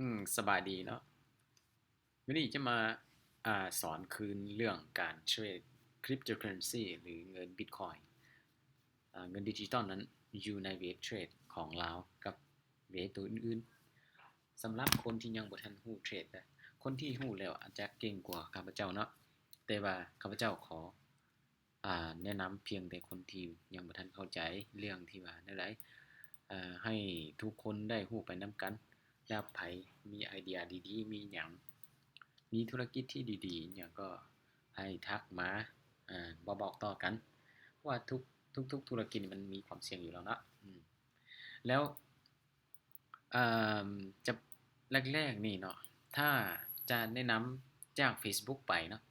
ອືມ ສະບາຍດີເນາະ. ມື້ນີ້ຈະມາ ອາ ສອນຄືນເລື່ອງການເທຣດຄຣິບໂຕເຄີເຣນຊີ ຫຼື ເງິນບິດຄອຍ ອາ ເງິນດິຈິຕອນນັ້ນ ຢູ່ໃນເວັບເທຣດຂອງລາວກັບເວັບຕົວອື່ນໆ. ສຳລັບຄົນທີ່ຍັງບໍ່ທັນຮູ້ເທຣດນະ, ຄົນທີ່ຮູ້ແລ້ວອາດຈະເກັ່ງກວ່າຂ້າພະເຈົ້າເນາະ, ແຕ່ວ່າຂ້າພະເຈົ້າຂໍ ອາ ແນະນຳພຽງແຕ່ຄົນທີ່ຍັງບໍ່ທັນເຂົ້າໃຈເລື່ອງທີ່ວ່າແນວໃດ, ເອີ ໃຫ້ທຸກຄົນໄດ້ຮູ້ໄປນຳກັນ. ແລ້ວໃຜມີໄອເດຍດີໆ ມີຫຍັງ ມີທຸລະກິດທີ່ດີໆຫຍັງ ກໍໃຫ້ທັກມາ ເອີ ບອກຕໍ່ກັນ, ເພາະວ່າທຸກ ທຸກໆທຸລະກິດນີ້ມັນມີຄວາມສ່ຽງຢູ່ແລ້ວເນາະ. ອືມ ແລ້ວ ເອີ ຈະ ແລກໆນີ້ເນາະ ຖ້າຈະແນະນຳຈາກເຟສບຸກໄປເນາະ,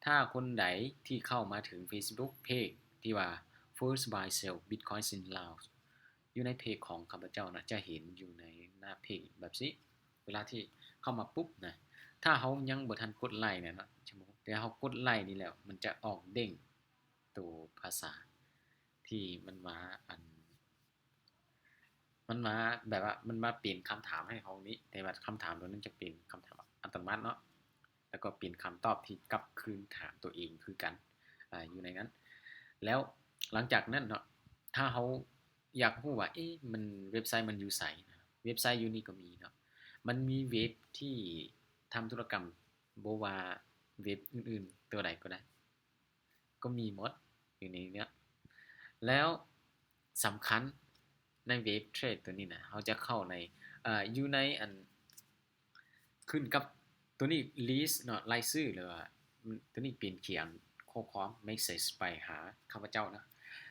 ຖ້າຄົນໃດທີ່ເຂົ້າມາເຖິງເຟສບຸກເພຈທີ່ວ່າ First Buy Sell Bitcoin in Laos ຢູ່ໃນເພຈຂອງຂ້າພະເຈົ້ານະ ຈະເຫັນຢູ່ໃນໜ້າເພຈແບບຊີ້. ເວລາທີ່ເຂົ້າມາປຸບນະ, ຖ້າເຮົາຍັງບໍ່ທັນກົດໄລ້ນະເນາະ, ແຕ່ເຮົາກົດໄລ້ນີ້ແລ້ວ ມັນຈະອອກເດ້ງໂຕພາສາທີ່ມັນມາ ອັນ ມັນມາແບບວ່າມັນມາເປັນຄຳຖາມໃຫ້ເຮົານີ້, ແຕ່ວ່າຄຳຖາມໂຕນັ້ນຈະເປັນຄຳຖາມອັດຕະໂນມັດເນາະ, ແລ້ວກໍເປັນຄຳຕອບທີ່ກັບຄືນຖາມຕົວເອງຄືກັນ ອາ ຢູ່ໃນນັ້ນ. ແລ້ວຫຼັງຈາກນັ້ນເນາະ, ຖ້າເຮົາຢາກຮູ້ວ່າ ເອະ ມັນ ເວັບໄຊມັນຢູ່ໃສນະ, ເວັບໄຊຢູ່ນີ້ກໍມີເນາະ, ມັນມີເວັບທີ່ທຳທຸລະກຳ ບໍ່ວ່າເວັບອື່ນໆຕົວໃດກໍໄດ້ ກໍມີໝົດຢູ່ໃນນີ້. ແລ້ວສຳຄັນໃນເວັບເທຣດຕົວນີ້ນະ, ເຮົາຈະເຂົ້າໃນ ເອີ ຢູ່ໃນອັນ ຂຶ້ນກັບຕົວນີ້ ລິດເນາະ, ລາຍຊື່ ຫຼືວ່າຕົວນີ້ເປັນຂຽນຂໍ້ຄວາມ ເມສເສດ ໄປຫາຂ້າພະເຈົ້ານະ.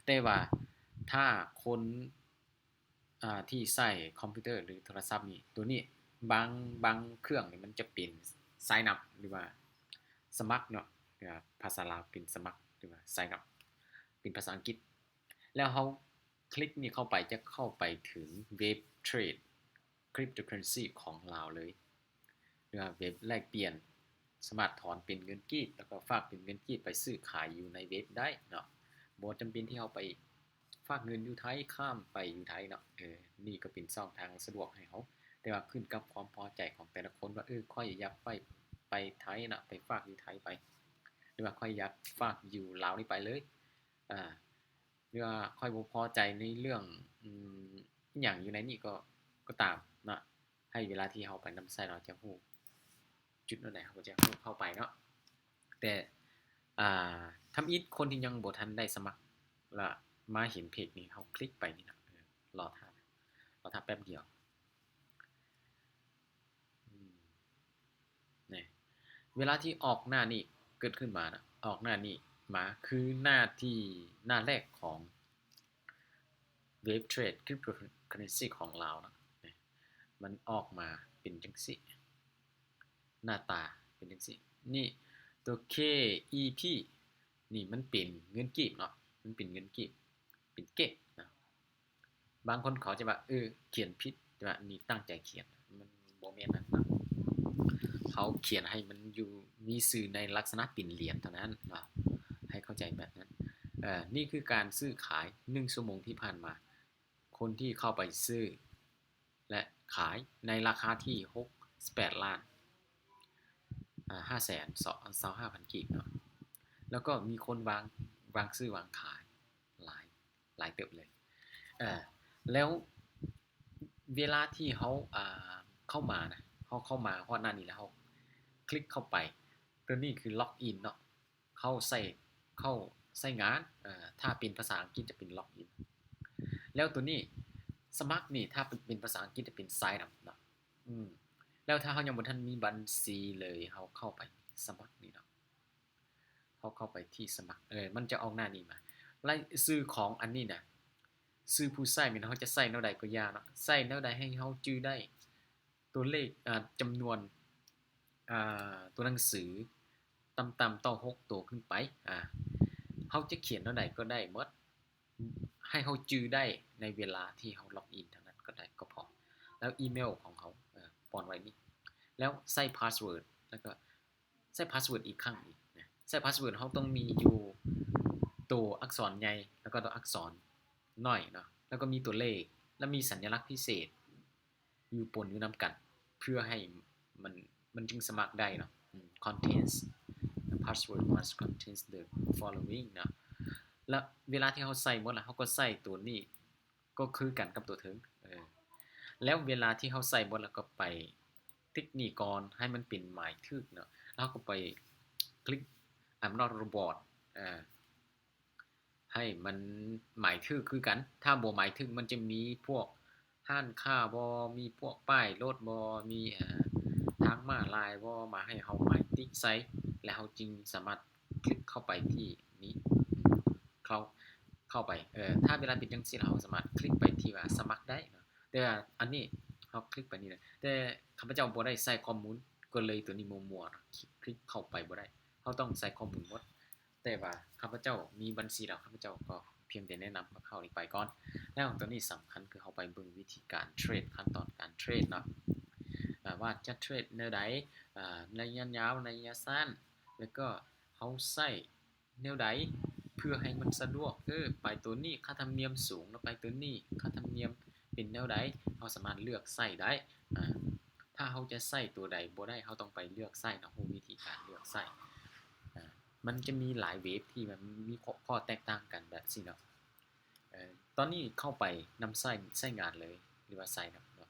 ແຕ່ວ່າຖ້າຄົນ ອາ ທີ່ໃຊ້ຄອມພິວເຕີ ຫຼື ໂທລະສັບນີ້ ຕົວນີ້ບາງ ບາງເຄື່ອງນີ້ມັນຈະເປັນ ໄຊນອັບ ຫຼືວ່າສະໝັກເນາະ, ຫຼືວ່າພາສາລາວເປັນສະໝັກ ຫຼືວ່າໄຊນອັບ ເປັນພາສາອັງກິດ. ແລ້ວເຮົາຄລິກນີ້ເຂົ້າໄປ ຈະເຂົ້າໄປເຖິງເວັບເທຣດຄຣິບໂຕເຄີເຣນຊີຂອງລາວເລີຍ. ຫຼືວ່າເວັບແລກປ່ຽນ, ສາມາດຖອນເປັນເງິນກີບ ແລ້ວກໍຝາກເປັນເງິນກີບໄປຊື້ຂາຍຢູ່ໃນເວັບໄດ້ເນາະ, ບໍ່ຈຳເປັນທີ່ເຮົາໄປຝາກເງິນຢູ່ໄທ ຂ້າມໄປຢູ່ໄທເນາະ. ເອີ ນີ້ກໍເປັນຊ່ອງທາງສະດວກໃຫ້ເຮົາ, ແຕ່ວ່າຂຶ້ນກັບຄວາມພໍໃຈຂອງແຕ່ລະຄົນວ່າ ເອີ ຂ້ອຍຢາກໄປ ໄປໄທເນາະ, ໄປຝາກຢູ່ໄທໄປ ຫຼືວ່າຂ້ອຍຢາກຝາກຢູ່ລາວນີ້ໄປເລີຍ ອາ ຫຼືວ່າຂ້ອຍບໍ່ພໍໃຈໃນເລື່ອງ ອືມ ອີ່ຫຍັງຢູ່ໃນນີ້ກໍ ກໍຕາມເນາະ, ໃຫ້ເວລາທີ່ເຮົາໄປນຳໃຊ້ ເຮົາຈະຮູ້ຈຸດນັ້ນແຫຼະ ເຮົາກໍຈະຮູ້ເຂົ້າໄປເນາະ. ແຕ່ ອ່າ ທຳອິດຄົນທີ່ຍັງບໍ່ທັນໄດ້ສະໝັກ ລະມາເຫັນເພຈນີ້ ເຮົາຄລິກໄປນີ້ເນາະ, ເອີ ລໍຖ້າ ລໍຖ້າແປັບດຽວ. ອືມ ນີ້ ເວລາທີ່ອອກໜ້ານີ້ເກີດຂຶ້ນມານະ, ອອກໜ້ານີ້ມາ ຄືໜ້າທີ່ ໜ້າແລກຂອງເວັບເທຣດຄຣິບໂຕເຄີເຣນຊີຂອງລາວນະ, ນີ້ ມັນອອກມາເປັນຈັ່ງຊີ້ ໜ້າຕາເປັນຈັ່ງຊີ້. ນີ້ ຕົວ ເຄ ອີ ພີ ນີ້ມັນເປັນເງິນກີບເນາະ, ມັນເປັນເງິນກີບ ເປັນເກັບນະ. ບາງຄົນເຂົາຈະວ່າ ເອີ ຂຽນຜິດ, ແຕ່ວ່ານີ້ຕັ້ງໃຈຂຽນ, ມັນບໍ່ແມ່ນນັ້ນເນາະ. ເຮົາຂຽນໃຫ້ມັນຢູ່ ມີຊື່ໃນລັກສະນະເປັນຫຼຽນເທົ່ານັ້ນເນາະ, ໃຫ້ເຂົ້າໃຈແບບນັ້ນ. ເອີ ນີ້ຄືການຊື້ຂາຍໜຶ່ງຊົ່ວໂມງທີ່ຜ່ານມາ, ຄົນທີ່ເຂົ້າໄປຊື້ ແລະ ຂາຍໃນລາຄາທີ່ຫົກສິບແປດລ້ານ ອາ ຫ້າແສນຊາວຫ້າພັນກີບເນາະ, ແລ້ວກໍມີຄົນວາງ ວາງຊື້ວາງຂາຍຫຼາຍ ຫຼາຍເຕີບເລີຍ. ເອີ ແລ້ວເວລາທີ່ເຮົາ ອາ ເຂົ້າມານະ, ເຮົາເຂົ້າມາຮອດໜ້ານີ້ແລ້ວ ເຮົາຄລິກເຂົ້າໄປ, ຕົວນີ້ຄືລັອກອິນເນາະ, ເຂົ້າໃຊ້ ເຂົ້າໃຊ້ງານ, ເອີ ຖ້າເປັນພາສາອັງກິດຈະເປັນລັອກອິນ, ແລ້ວຕົວນີ້ສະໝັກນີ້ ຖ້າເປັນ ເປັນພາສາອັງກິດຈະເປັນໄຊນອັບເນາະ. ອືມ ແລ້ວຖ້າເຮົາຍັງບໍ່ທັນມີບັນຊີເລີຍ ເຮົາເຂົ້າໄປສະໝັກນີ້ເນາະ, ເຮົາເຂົ້າໄປທີ່ສະໝັກ ເອີ ມັນຈະອອກໜ້ານີ້ມາ. ລາຍຊື່ຂອງອັນນີ້ນະ ຊື່ຜູ້ໃຊ້ແມ່ນເຮົາຈະໃຊ້ແນວໃດກໍຢ່າເນາະ, ໃຊ້ແນວໃດໃຫ້ເຮົາຈື່ໄດ້ ຕົວເລກ ອາ ຈຳນວນ ອາ ຕົວໜັງສື ຕ່ຳໆຕ້ອງຫົກໂຕຂຶ້ນໄປ. ອາ ເຮົາຈະຂຽນແນວໃດກໍໄດ້ໝົດ, ໃຫ້ເຮົາຈື່ໄດ້ໃນເວລາທີ່ເຮົາລັອກອິນເທົ່ານັ້ນກໍໄດ້ ກໍພໍ. ແລ້ວອີເມວຂອງເຮົາ ອາ ປ້ອນໄວ້ນີ້, ແລ້ວໃສ່ພາສເວີດ ແລ້ວກໍໃສ່ພາສເວີດອີກຄັ້ງອີກນະ. ໃສ່ພາສເວີດເຮົາຕ້ອງມີຢູ່ໂຕອັກສອນໃຫຍ່ ແລ້ວກໍໂຕອັກສອນນ້ອຍເນາະ, ແລ້ວກໍມີຕົວເລກ ແລ້ວມີສັນຍະລັກພິເສດ ຢູ່ປົນຢູ່ນຳກັນ. ເພື່ອໃຫ້ມັນ ມັນຈຶ່ງສະໝັກໄດ້ເນາະ. ອືມ contains password must contains the following ເນາະ ແລະ ເວລາທີ່ເຮົາໃສ່ໝົດແລ້ວ ເຮົາກໍໃສ່ຕົວນີ້ ກໍຄືກັນກັບຕົວເທິງ ເອີ ແລ້ວເວລາທີ່ເຮົາໃສ່ໝົດແລ້ວ ກໍໄປຕິກນີ້ກ່ອນ ໃຫ້ມັນເປັນໝາຍຖືກເນາະ ແລ້ວເຮົາກໍໄປຄລິກ I'm not robot ເອີ ໃຫ້ມັນໝາຍຖືກຄືກັນ. ຖ້າບໍ່ໝາຍຖືກ ມັນຈະມີພວກຮ້ານຄ້າບໍ່ ມີພວກປ້າຍລົດບໍ່ ມີ ເອີ ທາງມ້າລາຍບໍ່ ມາໃຫ້ເຮົາໝາຍຕິກໃສ່ ແລ້ວເຮົາຈຶ່ງສາມາດຄລິກເຂົ້າໄປທີ່ນີ້ ເຂົ້າ ເຂົ້າໄປ ເອີ ຖ້າເວລາເປັນຈັ່ງຊີ້ ເຮົາສາມາດຄລິກໄປທີ່ວ່າສະໝັກໄດ້ເນາະ ແຕ່ວ່າອັນນີ້ເຮົາຄລິກໄປນີ້ນະ ແຕ່ຂ້າພະເຈົ້າບໍ່ໄດ້ໃສ່ຂໍ້ມູນ ກໍເລີຍຕົວນີ້ມົວໆເນາະ ຄລິກເຂົ້າໄປບໍ່ໄດ້ ເຮົາຕ້ອງໃສ່ຂໍ້ມູນໝົດ. ແຕ່ວ່າຂ້າພະເຈົ້າມີບັນຊີແລ້ວ ຂ້າພະເຈົ້າກໍພຽງແຕ່ແນະນຳເຂົ້າໆນີ້ໄປກ່ອນ. ແລ້ວຕົວນີ້ສຳຄັນ ຄືເຮົາໄປເບິ່ງວິທີການເທຣດ ຂັ້ນຕອນການເທຣດເນາະ ອາ ວ່າຈະເທຣດແນວໃດ ອາ ໄລຍະຍາວ ໄລຍະສັ້ນ ແລ້ວກໍເຮົາໃຊ້ແນວໃດເພື່ອໃຫ້ມັນສະດວກ ເອີ ໄປຕົວນີ້ຄ່າທຳນຽມສູງ ແລ້ວໄປຕົວນີ້ຄ່າທຳນຽມເປັນແນວໃດ ເຮົາສາມາດເລືອກໃຊ້ໄດ້. ອາ ຖ້າເຮົາຈະໃຊ້ຕົວໃດບໍ່ໄດ້ ເຮົາຕ້ອງໄປເລືອກໃຊ້ເນາະ ຮູ້ວິທີການເລືອກໃຊ້. ອາ ມັນຈະມີຫຼາຍເວັບທີ່ມັນມີຂໍ້ ຂໍ້ແຕກຕ່າງກັນແບບຊີ້ເນາະ. ເອີ ຕອນນີ້ເຂົ້າໄປນຳໃຊ້ ໃຊ້ງານເລີຍ ຫຼືວ່າໃຊ້ນຳເນາະ.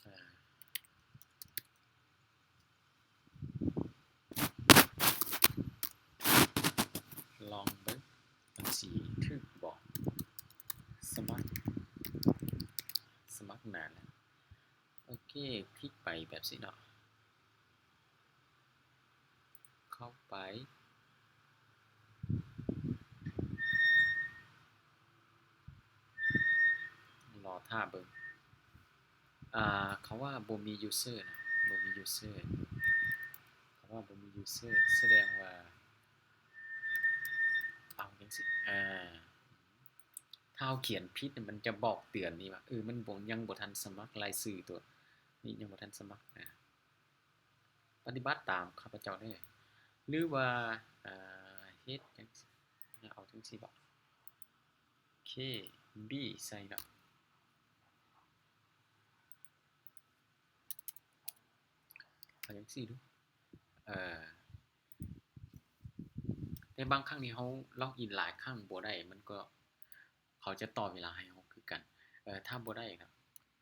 ອາ ລອງເບິ່ງ ມັນຊິຖືກບໍ່? ສະໝັກ ສະໝັກໜ້າແລ້ວ. ໂອເຄ ຄລິກໄປແບບຊີ້ເນາະ. ເຂົ້າໄປ ລໍຖ້າເບິ່ງ. ອ່າ ເຂົາວ່າບໍ່ມີຢູເຊີນະ ບໍ່ມີຢູເຊີ ເຂົາວ່າບໍ່ມີຢູເຊີ ສະແດງວ່າ ເອົາຈັ່ງຊີ້ ອາ ຖ້າເຮົາຂຽນຜິດ ມັນຈະບອກເຕືອນນີ້ວ່າ ເອີ ມັນບໍ່ ຍັງບໍ່ທັນສະໝັກລາຍຊື່ຕົວນີ້ ຍັງບໍ່ທັນສະໝັກນະ. ປະຕິບັດຕາມຂ້າພະເຈົ້າເດີ ຫຼືວ່າ ເຮັດຈັ່ງຊີ້ ເອົາຈັ່ງຊີ້ບໍ ເຄ ບີ ໃສ່ເນາະ ເອົາຈັ່ງຊີ້ດູ ເອີ ແຕ່ບາງຄັ້ງນີ້ເຮົາລັອກອິນຫຼາຍຄັ້ງບໍ່ໄດ້ ມັນກໍ ເຂົາຈະຕໍ່ເວລາໃຫ້ເຮົາຄືກັນ. ເອີ ຖ້າບໍ່ໄດ້ກໍ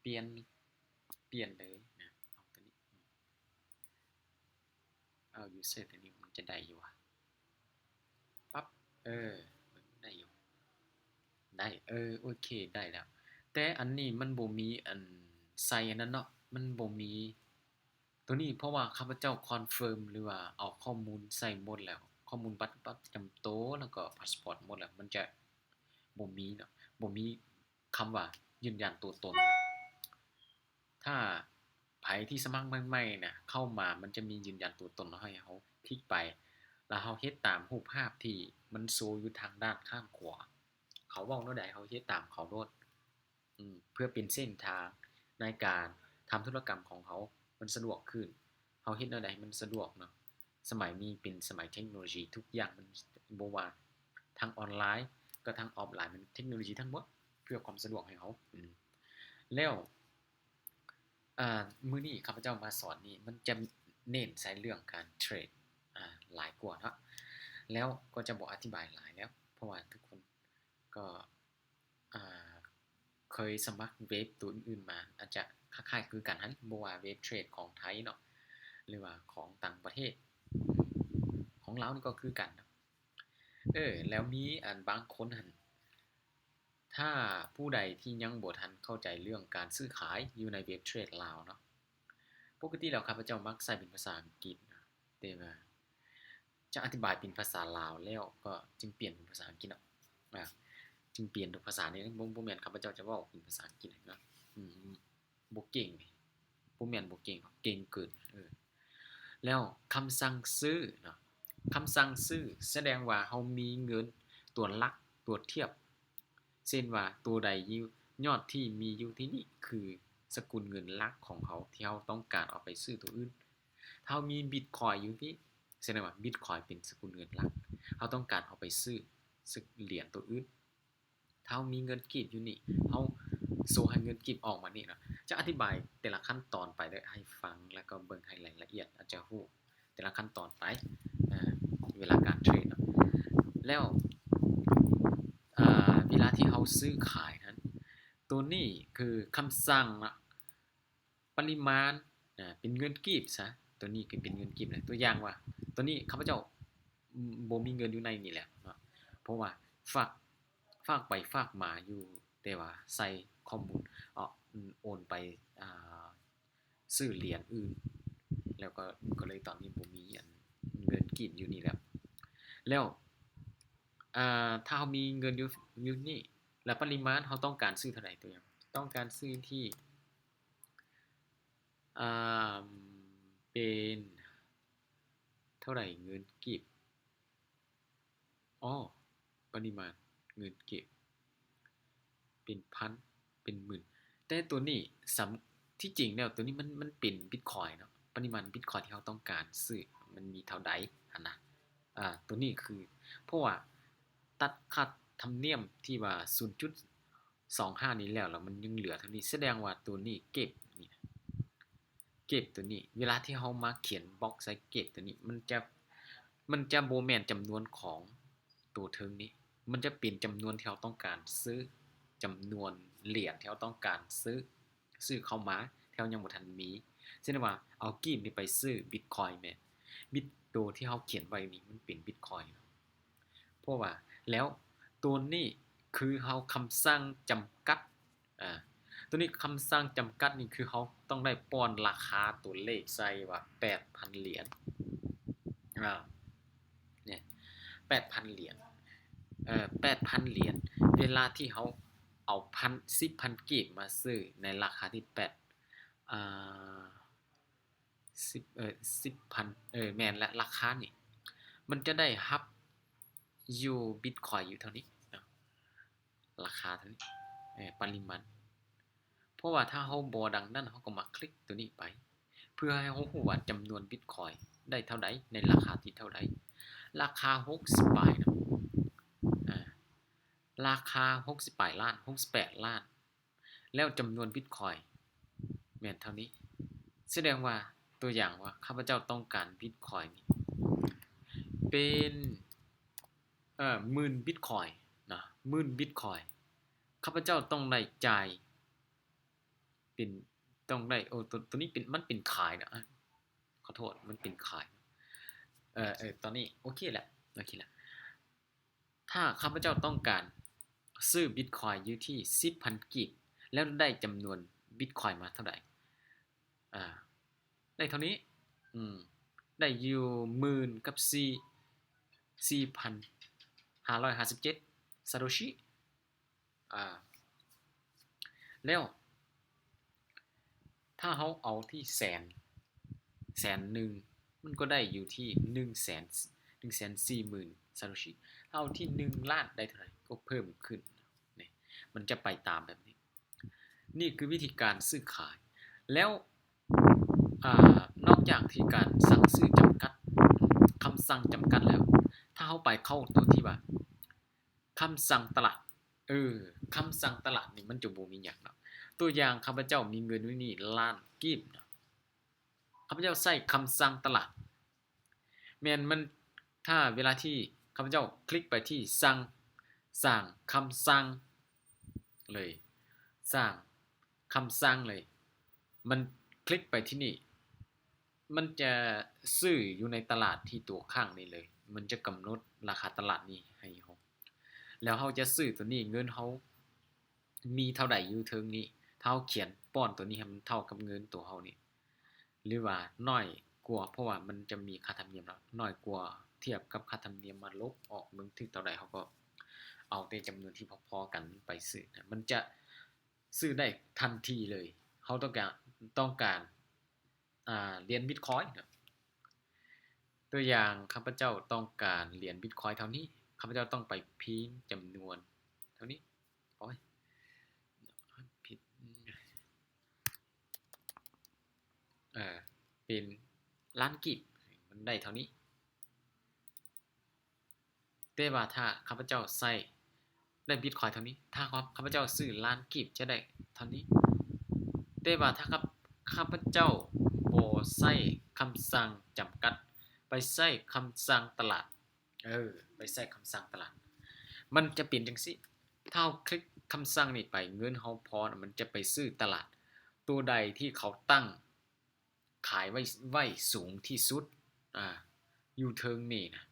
ປ່ຽນ ປ່ຽນເລີຍນະ ເອົາຕົວນີ້ ເອົາຢູເຊີຕົວນີ້ ມັນຈະໄດ້ຢູ່ຫວາ? ປັບ ເອີ ໄດ້ຢູ່ ໄດ້ ເອີ ໂອເຄ ໄດ້ແລ້ວ. ແຕ່ອັນນີ້ມັນບໍ່ມີອັນໃສ່ອັນນັ້ນເນາະ ມັນບໍ່ມີ ຕົວນີ້ ເພາະວ່າຂ້າພະເຈົ້າຄອນເຟີມ ຫຼືວ່າເອົາຂໍ້ມູນໃສ່ໝົດແລ້ວ ຂໍ້ມູນບັດປະຈຳໂຕ ແລ້ວກໍພາສປອດໝົດແລ້ວ ມັນຈະບໍ່ມີເນາະ ບໍ່ມີຄຳວ່າຢືນຢັນຕົວຕົນ. ຖ້າໃຜທີ່ສະໝັກໃໝ່ໆນະ ເຂົ້າມາ ມັນຈະມີຢືນຢັນຕົວຕົນ ໃຫ້ເຮົາຄລິກໄປ ແລ້ວເຮົາເຮັດຕາມຮູບພາບທີ່ມັນໂຊຢູ່ທາງດ້ານຂ້າງຂວາ ເຂົາເວົ້າແນວໃດ ເຮົາເຮັດຕາມເຂົາໂລດ. ອືມ ເພື່ອເປັນເສັ້ນທາງໃນການທຳທຸລະກຳຂອງເຮົາ ມັນສະດວກຂຶ້ນ. ເຮົາເຮັດແນວໃດໃຫ້ມັນສະດວກເນາະ? ສະໄໝນີ້ເປັນສະໄໝເທັກໂນໂລຊີ ທຸກຢ່າງມັນ ບໍ່ວ່າທາງອອນລາຍກັບທາງອອຟລາຍ ມັນເທັກໂນໂລຊີທັງໝົດ ເພື່ອຄວາມສະດວກໃຫ້ເຮົາ. ອືມ ແລ້ວ ອາ ມື້ນີ້ຂ້າພະເຈົ້າມາສອນນີ້ ມັນຈະເນັ້ນໃສ່ເລື່ອງການເທຣດ ອາ ຫຼາຍກວ່າເນາະ ແລ້ວກໍຈະບໍ່ອະທິບາຍຫຼາຍແລ້ວ ເພາະວ່າທຸກຄົນ ກໍ ອາ ເຄີຍສະໝັກເວັບຕົວອື່ນໆມາ ອາດຈະຄ້າຍໆຄືກັນຫັ້ນ ບໍ່ວ່າເວັບເທຣດຂອງໄທເນາະ ຫຼືວ່າຂອງຕ່າງປະເທດ ຂອງລາວນີ້ກໍຄືກັນ. ເອີ ແລ້ວມີອັນບາງຄົນຫັ້ນ ຖ້າຜູ້ໃດທີ່ຍັງບໍ່ທັນເຂົ້າໃຈເລື່ອງການຊື້ຂາຍຢູ່ໃນເວັບເທຣດລາວເນາະ ປົກກະຕິແລ້ວຂ້າພະເຈົ້າມັກໃຊ້ເປັນພາສາອັງກິດ ແຕ່ວ່າຈະອະທິບາຍເປັນພາສາລາວແລ້ວກໍຈຶ່ງປ່ຽນເປັນພາສາອັງກິດເນາະ ອາ ຈຶ່ງປ່ຽນທຸກພາສານີ້ ບໍ່ ບໍ່ແມ່ນຂ້າພະເຈົ້າຈະເວົ້າເປັນພາສາອັງກິດເນາະ ອືມ ບໍ່ເກັ່ງ ບໍ່ແມ່ນບໍ່ເກັ່ງ ເກັ່ງເກີນ ເອີ ແລ້ວຄຳສັ່ງຊື້ເນາະ ຄຳສັ່ງຊື້ສະແດງວ່າເຮົາມີເງິນຕົວຫຼັກ ຕົວທຽບ ເຊັ່ນວ່າ ຕົວໃດຢູ່ ຍອດທີ່ມີຢູ່ທີ່ນີ້ຄືສະກຸນເງິນຫຼັກຂອງເຮົາ ທີ່ເຮົາຕ້ອງການເອົາໄປຊື້ຕົວອື່ນ. ຖ້າເຮົາມີບິດຄອຍຢູ່ທີ່ ສະແດງວ່າບິດຄອຍເປັນສະກຸນເງິນຫຼັກ ເຮົາຕ້ອງການເອົາໄປຊື້ ຊື້ຫຼຽນຕົວອື່ນ. ຖ້າເຮົາມີເງິນກີບຢູ່ນີ້ ເຮົາໂຊໃຫ້ເງິນກີບອອກມານີ້ເນາະ. ຈ ຈະອະທິບາຍແຕ່ລະຂັ້ນຕອນໄປເດີ ໃຫ້ຟັງ ແລ້ວກໍເບິ່ງໃຫ້ລາຍລະອຽດ ອາດຈະຮູ້ແຕ່ລະຂັ້ນຕອນໄປ ເວລາການເທຣດເນາະ. ແລ້ວ ເວລາທີ່ເຮົາຊື້ຂາຍຫັ້ນ ໂຕນີ້ຄືຄຳສັ່ງເນາະ ປະລິມານ ເປັນເງິນກີບຊະ ໂຕນີ້ຄືເປັນເງິນກີບເລີຍ. ຕົວຢ່າງວ່າ ໂຕນີ້ຂ້າພະເຈົ້າບໍ່ມີເງິນຢູ່ໃນນີ້ແຫຼະເນາະ ເພາະວ່າຝາກ ຝາກໄປຝາກມາຢູ່ ແຕ່ວ່າໃສ່ຂໍ້ມູນ ເອົາ ໂອນໄປ ອ່າ ຊື້ຫຼຽນອື່ນ ແລ້ວກໍ ກໍເລີຍຕອນນີ້ບໍ່ມີອັນເງິນກີບຢູ່ນີ້ແລ້ວ. ແລ້ວ ອ່າ ຖ້າເຮົາມີເງິນຢູ່ ຢູ່ນີ້ ແລ້ວປະລິມານເຮົາຕ້ອງການຊື້ເທົ່າໃດ? ຕົວຢ່າງ ຕ້ອງການຊື້ທີ່ ອ່າ ເປັນເທົ່າໃດເງິນກີບ? ອໍ ປະລິມານເງິນກີບ ເປັນພັນ ເປັນໝື່ນ ແຕ່ໂຕນີ້ສຳ ທີ່ຈິງແລ້ວໂຕນີ້ມັນ ມັນເປັນບິດຄອຍເນາະ ປະລິມານບິດຄອຍທີ່ເຮົາຕ້ອງການຊື້ມັນມີເທົ່າໃດຫັ້ນນະ. ອາ ໂຕນີ້ຄື ເພາະວ່າຕັດຄ່າທຳນຽມທີ່ວ່າສູນຈຸດສອງຫ້ານີ້ແລ້ວ ແລ້ວມັນຍັງເຫຼືອເທົ່ານີ້ ສະແດງວ່າໂຕນີ້ເກັບນີ້ ເກັບໂຕນີ້ ເວລາທີ່ເຮົາມາຂຽນບລັອກໃສ່ເກັບໂຕນີ້ ມັນຈະ ມັນຈະບໍ່ແມ່ນຈຳນວນຂອງໂຕເທິງນີ້ ມັນຈະເປັນຈຳນວນທີ່ເຮົາຕ້ອງການຊື້ ຈຳນວນຫຼຽນທີ່ເຮົາຕ້ອງການຊື້ ຊື້ເຂົ້າມາທີ່ເຮົາຍັງບໍ່ທັນມີ. ເຊັ່ນວ່າເອົາກີບນີ້ໄປຊື້ບິດຄອຍແມ່ນ ບິດ ໂຕທີ່ເຮົາຂຽນໄວ້ນີ້ມັນເປັນບິດຄອຍ ເພາະວ່າ ແລ້ວໂຕນີ້ຄືເຮົາຄຳສັ່ງຈຳກັດ ອາ ໂຕນີ້ຄຳສັ່ງຈຳກັດນີ້ຄືເຮົາຕ້ອງໄດ້ປ້ອນລາຄາຕົວເລກໃສ່ວ່າແປດພັນຫຼຽນ ອາ ນີ້ ແປດພັນຫຼຽນ ເອີ ແປດພັນຫຼຽນ ເວລາທີ່ເຮົາເອົາພັນ ສິບພັນກີບມາຊື້ໃນລາຄາທີ່ແປດ ອາ ສິບ ເອີ ສິບພັນ ເອີ ແມ່ນລະ ລາຄານີ້ ມັນຈະໄດ້ຮັບຢູ່ບິດຄອຍຢູ່ເທົ່ານີ້ເນາະ ລາຄາເທົ່ານີ້ ເອີ ປະລິມານ ເພາະວ່າຖ້າເຮົາບໍ່ດັ່ງນັ້ນ ເຮົາກໍມາຄລິກໂຕນີ້ໄປ ເພື່ອໃຫ້ເຮົາຮູ້ວ່າຈຳນວນບິດຄອຍໄດ້ເທົ່າໃດ ໃນລາຄາທີ່ເທົ່າໃດ ລາຄາຫົກສິບປາຍເນາະ ອາ ລາຄາຫົກສິບປາຍລ້ານ ຫົກສິບແປດລ້ານ ແລ້ວຈຳນວນບິດຄອຍແມ່ນເທົ່ານີ້ ສະແດງວ່າ ຕົວຢ່າງວ່າ ຂ້າພະເຈົ້າຕ້ອງການບິດຄອຍນີ້ເປັນ ເອີ ໝື່ນບິດຄອຍນະ ໝື່ນບິດຄອຍ ຂ້າພະເຈົ້າຕ້ອງໄດ້ຈ່າຍເປັນ ຕ້ອງໄດ້ ໂອ ໂຕ ໂຕນີ້ເປັນ ມັນເປັນຂາຍນະ ຂໍໂທດ ມັນເປັນຂາຍ ເອີ ເອີ ຕອນນີ້ໂອເຄແລ້ວ ໂອເຄແລ້ວ. ຖ້າຂ້າພະເຈົ້າຕ້ອງການຊື້ບິດຄອຍຢູ່ທີ່ສິບພັນກີບ ແລ້ວໄດ້ຈຳນວນບິດຄອຍມາເທົ່າໃດ? ອາ ໄດ້ເທົ່ານີ້ ອືມ ໄດ້ຢູ່ໝື່ນກັບສີ່ ສີ່ພັນຫ້າຮ້ອຍຫ້າສິບເຈັດຊາໂຕຊິ ອາ ແລ້ວ ຖ້າເຮົາເອົາທີ່ແສນ ແສນໜຶ່ງ ມັນກໍໄດ້ຢູ່ທີ່ໜຶ່ງແສນ ໜຶ່ງແສນສີ່ໝື່ນຊາໂຕຊິ ຖ້າເອົາທີ່ໜຶ່ງລ້ານໄດ້ເທົ່າໃດ ກໍເພີ່ມຂຶ້ນ ນີ້ ມັນຈະໄປຕາມແບບນີ້ ນີ້ຄືວິທີການຊື້ຂາຍ ແລ້ວ ອາ ນອກຈາກທີ່ການສັ່ງຊື້ຈຳກັດ ຄຳສັ່ງຈຳກັດແລ້ວ ຖ້າເຮົາໄປເຂົ້າຕົວທີ່ວ່າ ຄຳສັ່ງຕະຫຼາດ ເອີ ຄຳສັ່ງຕະຫຼາດນີ້ມັນຈະບໍ່ມີຫຍັງເນາະ ຕົວຢ່າງ ຂ້າພະເຈົ້າມີເງິນຢູ່ນີ້ລ້ານກີບເນາະ ຂ້າພະເຈົ້າໃຊ້ຄຳສັ່ງຕະຫຼາດ ແມ່ນມັນ ຖ້າເວລາທີ່ຂ້າພະເຈົ້າຄລິກໄປທີ່ສັ່ງ ສ້າງຄຳສັ່ງເລີຍ ສ້າງຄຳສັ່ງເລີຍ ມັນຄລິກໄປທີ່ນີ້ ມັນຈະຊື້ຢູ່ໃນຕະຫຼາດທີ່ຕົວຂ້າງນີ້ເລີຍ ມັນຈະກຳນົດລາຄາຕະຫຼາດນີ້ໃຫ້ເຮົາ ແລ້ວເຮົາຈະຊື້ຕົວນີ້ ເງິນເຮົາມີເທົ່າໃດຢູ່ເທິງນີ້ ຖ້າເຮົາຂຽນປ້ອນຕົວນີ້ໃຫ້ມັນເທົ່າກັບເງິນຕົວເຮົານີ້ ຫຼືວ່າໜ້ອຍກວ່າ ເພາະວ່າມັນຈະມີຄ່າທຳນຽມເນາະ ໜ້ອຍກວ່າທຽບກັບຄ່າທຳນຽມມາລົບອອກ ເບິ່ງຖືກເທົ່າໃດ ເຮົາກໍເອົາແຕ່ຈຳນວນທີ່ພໍໆກັນໄປຊື້ນະ ມັນຈະຊື້ໄດ້ທັນທີເລີຍ ເຮົາຕ້ອງການ ຕ້ອງການ ອາ ຫຼຽນບິດຄອຍເນາະ ຕົວຢ່າງ ຂ້າພະເຈົ້າຕ້ອງການຫຼຽນບິດຄອຍເທົ່ານີ້ ຂ້າພະເຈົ້າຕ້ອງໄປພິມຈຳນວນເທົ່ານີ້ ໂອ້ຍ ຜິດ ເອີ ເປັນລ້ານກີບ ມັນໄດ້ເທົ່ານີ້ ແຕ່ວ່າຖ້າຂ້າພະເຈົ້າໃຊ້ໄດ້ບິດຄອຍເທົ່ານີ້ ຖ້າຂ້າພະເຈົ້າຊື້ລ້ານກີບຈະໄດ້ເທົ່ານີ້ ແຕ່ວ່າຖ້າຂ້າພະເຈົ້າບໍ່ໃຊ້ຄຳສັ່ງຈຳກັດ ໄປໃຊ້ຄຳສັ່ງຕະຫຼາດ ເອີ ໄປໃຊ້ຄຳສັ່ງຕະຫຼາດ ມັນຈະເປັນຈັ່ງຊີ້. ຖ້າເຮົາຄລິກຄຳສັ່ງນີ້ໄປ ເງິນເຮົາພໍນະ ມັນຈະໄປຊື້ຕະຫຼາດ ໂຕໃດທີ່ເຂົາຕັ້ງຂາຍໄວ້ ໄວ້ສູງທີ່ສຸດ ອາ ຢູ່ເທິງນີ້ນະ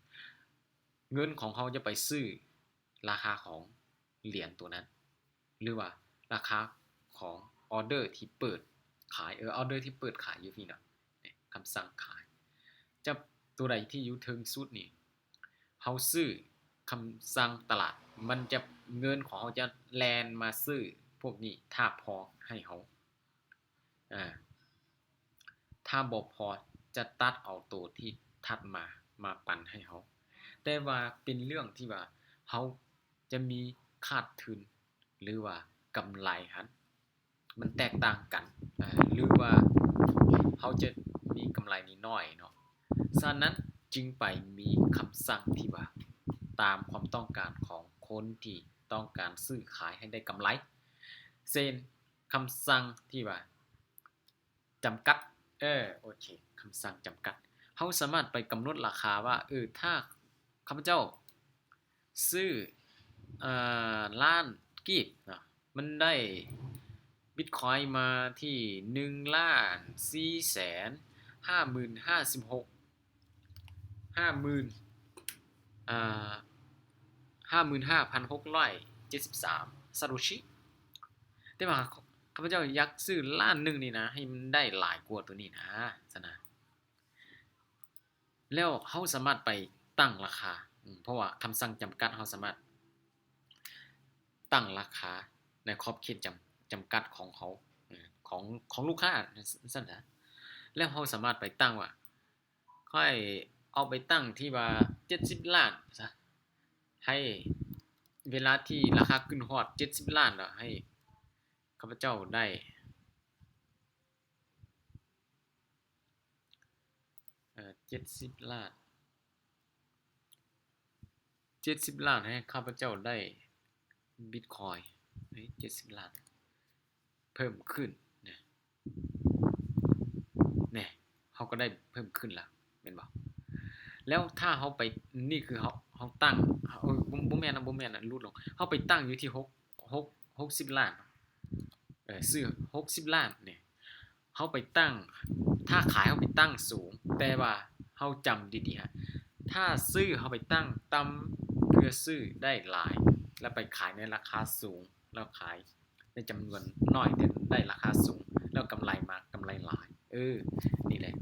ເງິນຂອງເຮົາຈະໄປຊື້ລາຄາຂອງຫຼຽນໂຕນັ້ນ ຫຼືວ່າລາຄາຂອງອໍເດີທີ່ເປີດຂາຍ ເອີ ອໍເດີທີ່ເປີດຂາຍຢູ່ພີ້ເນາະ ຄຳສັ່ງຂາຍ ຈະ ໂຕໃດທີ່ຢູ່ເທິງສຸດນີ້ ເຮົາຊື້ຄຳສັ່ງຕະຫຼາດ ມັນຈະ ເງິນຂອງເຮົາຈະແລ່ນມາຊື້ພວກນີ້ ຖ້າພໍໃຫ້ເຮົາ ອາ ຖ້າບໍ່ພໍຈະຕັດເອົາໂຕທີ່ຖັດມາ ມາປັນໃຫ້ເຮົາ ແຕ່ວ່າເປັນເລື່ອງທີ່ວ່າເຮົາຈະມີຂາດທຶນ ຫຼືວ່າກຳໄລຫັ້ນ ມັນແຕກຕ່າງກັນ ເອີ ຫຼືວ່າເຮົາຈະມີກຳໄລນ້ອຍໆເນາະ. ສະນັ້ນຈຶ່ງໄປມີຄຳສັ່ງທີ່ວ່າຕາມຄວາມຕ້ອງການຂອງຄົນທີ່ຕ້ອງການຊື້ຂາຍໃຫ້ໄດ້ກຳໄລ ເຊັ່ນ ຄຳສັ່ງທີ່ວ່າ ຈຳກັດ ເອີ ໂອເຄ ຄຳສັ່ງຈຳກັດ ເຮົາສາມາດໄປກຳນົດລາຄາວ່າ ເອີ ຖ້າຂ້າພະເຈົ້າຊື້ ເອີ ລ້ານກີບເນາະ ມັນໄດ້ບິດຄອຍມາທີ່ ໜຶ່ງລ້ານສີ່ແສນຫ້າໝື່ນຫ້າສິບຫົກ ຫ້າໝື່ນ ອ່າ ຫ້າໝື່ນຫ້າພັນຫົກຮ້ອຍເຈັດສິບສາມ ຊາໂຕຊິ ແຕ່ວ່າຂ້າພະເຈົ້າຢາກຊື້ລ້ານໜຶ່ງນີ້ນະ ໃຫ້ມັນໄດ້ຫຼາຍກວ່າໂຕນີ້ນະ ຊັ້ນນະ ແລ້ວເຮົາສາມາດໄປຕັ້ງລາຄາ ເພາະວ່າຄຳສັ່ງຈຳກັດ ເຮົາສາມາດຕັ້ງລາຄາໃນຂອບເຂດຈຳ ຈຳກັດຂອງເຮົາ ຂອງ ຂອງລູກຄ້າ ຊັ້ນຊະ ແລ້ວເຮົາສາມາດໄປຕັ້ງວ່າ ຂ້ອຍເອົາໄປຕັ້ງທີ່ວ່າເຈັດສິບລ້ານຊະ ໃຫ້ເວລາທີ່ລາຄາຂຶ້ນຮອດເຈັດສິບລ້ານແລ້ວ ໃຫ້ຂ້າພະເຈົ້າໄດ້ ເອີ ເຈັດສິບລ້ານ ເຈັດສິບລ້ານ ໃຫ້ຂ້າພະເຈົ້າໄດ້ບິດຄອຍ ເອີ ເຈັດສິບລ້ານ ເພີ່ມຂຶ້ນນະ ແນ່ ເຮົາກໍໄດ້ເພີ່ມຂຶ້ນລະ ແມ່ນບໍ່? ແລ້ວຖ້າເຮົາໄປ ນີ້ຄືເຮົາ ເຮົາຕັ້ງ ເອີ ບໍ່ ບໍ່ແມ່ນນະ ບໍ່ແມ່ນນະ ຫຼຸດລົງ ເຮົາໄປຕັ້ງຢູ່ທີ່ຫົກ ຫົກ ຫົກສິບລ້ານ ເອີ ຊື້ຫົກສິບລ້ານນີ້ ເຮົາໄປຕັ້ງ ຖ້າຂາຍເຮົາໄປຕັ້ງສູງ ແຕ່ວ່າເຮົາຈຳດີໆ ຫະ ຖ້າຊື້ເຮົາໄປຕັ້ງຕ່ຳ ເພື່ອຊື້ໄດ້ຫຼາຍ ແລ້ວໄປຂາຍໃນລາຄາສູງ ແລ້ວຂາຍ ໃນຈຳນວນໜ້ອຍ ແຕ່ໄດ້ລາຄາສູງ ແລ້ວກຳໄລມາ ກຳໄລຫຼາຍ ເອີ ນີ້ແຫຼະ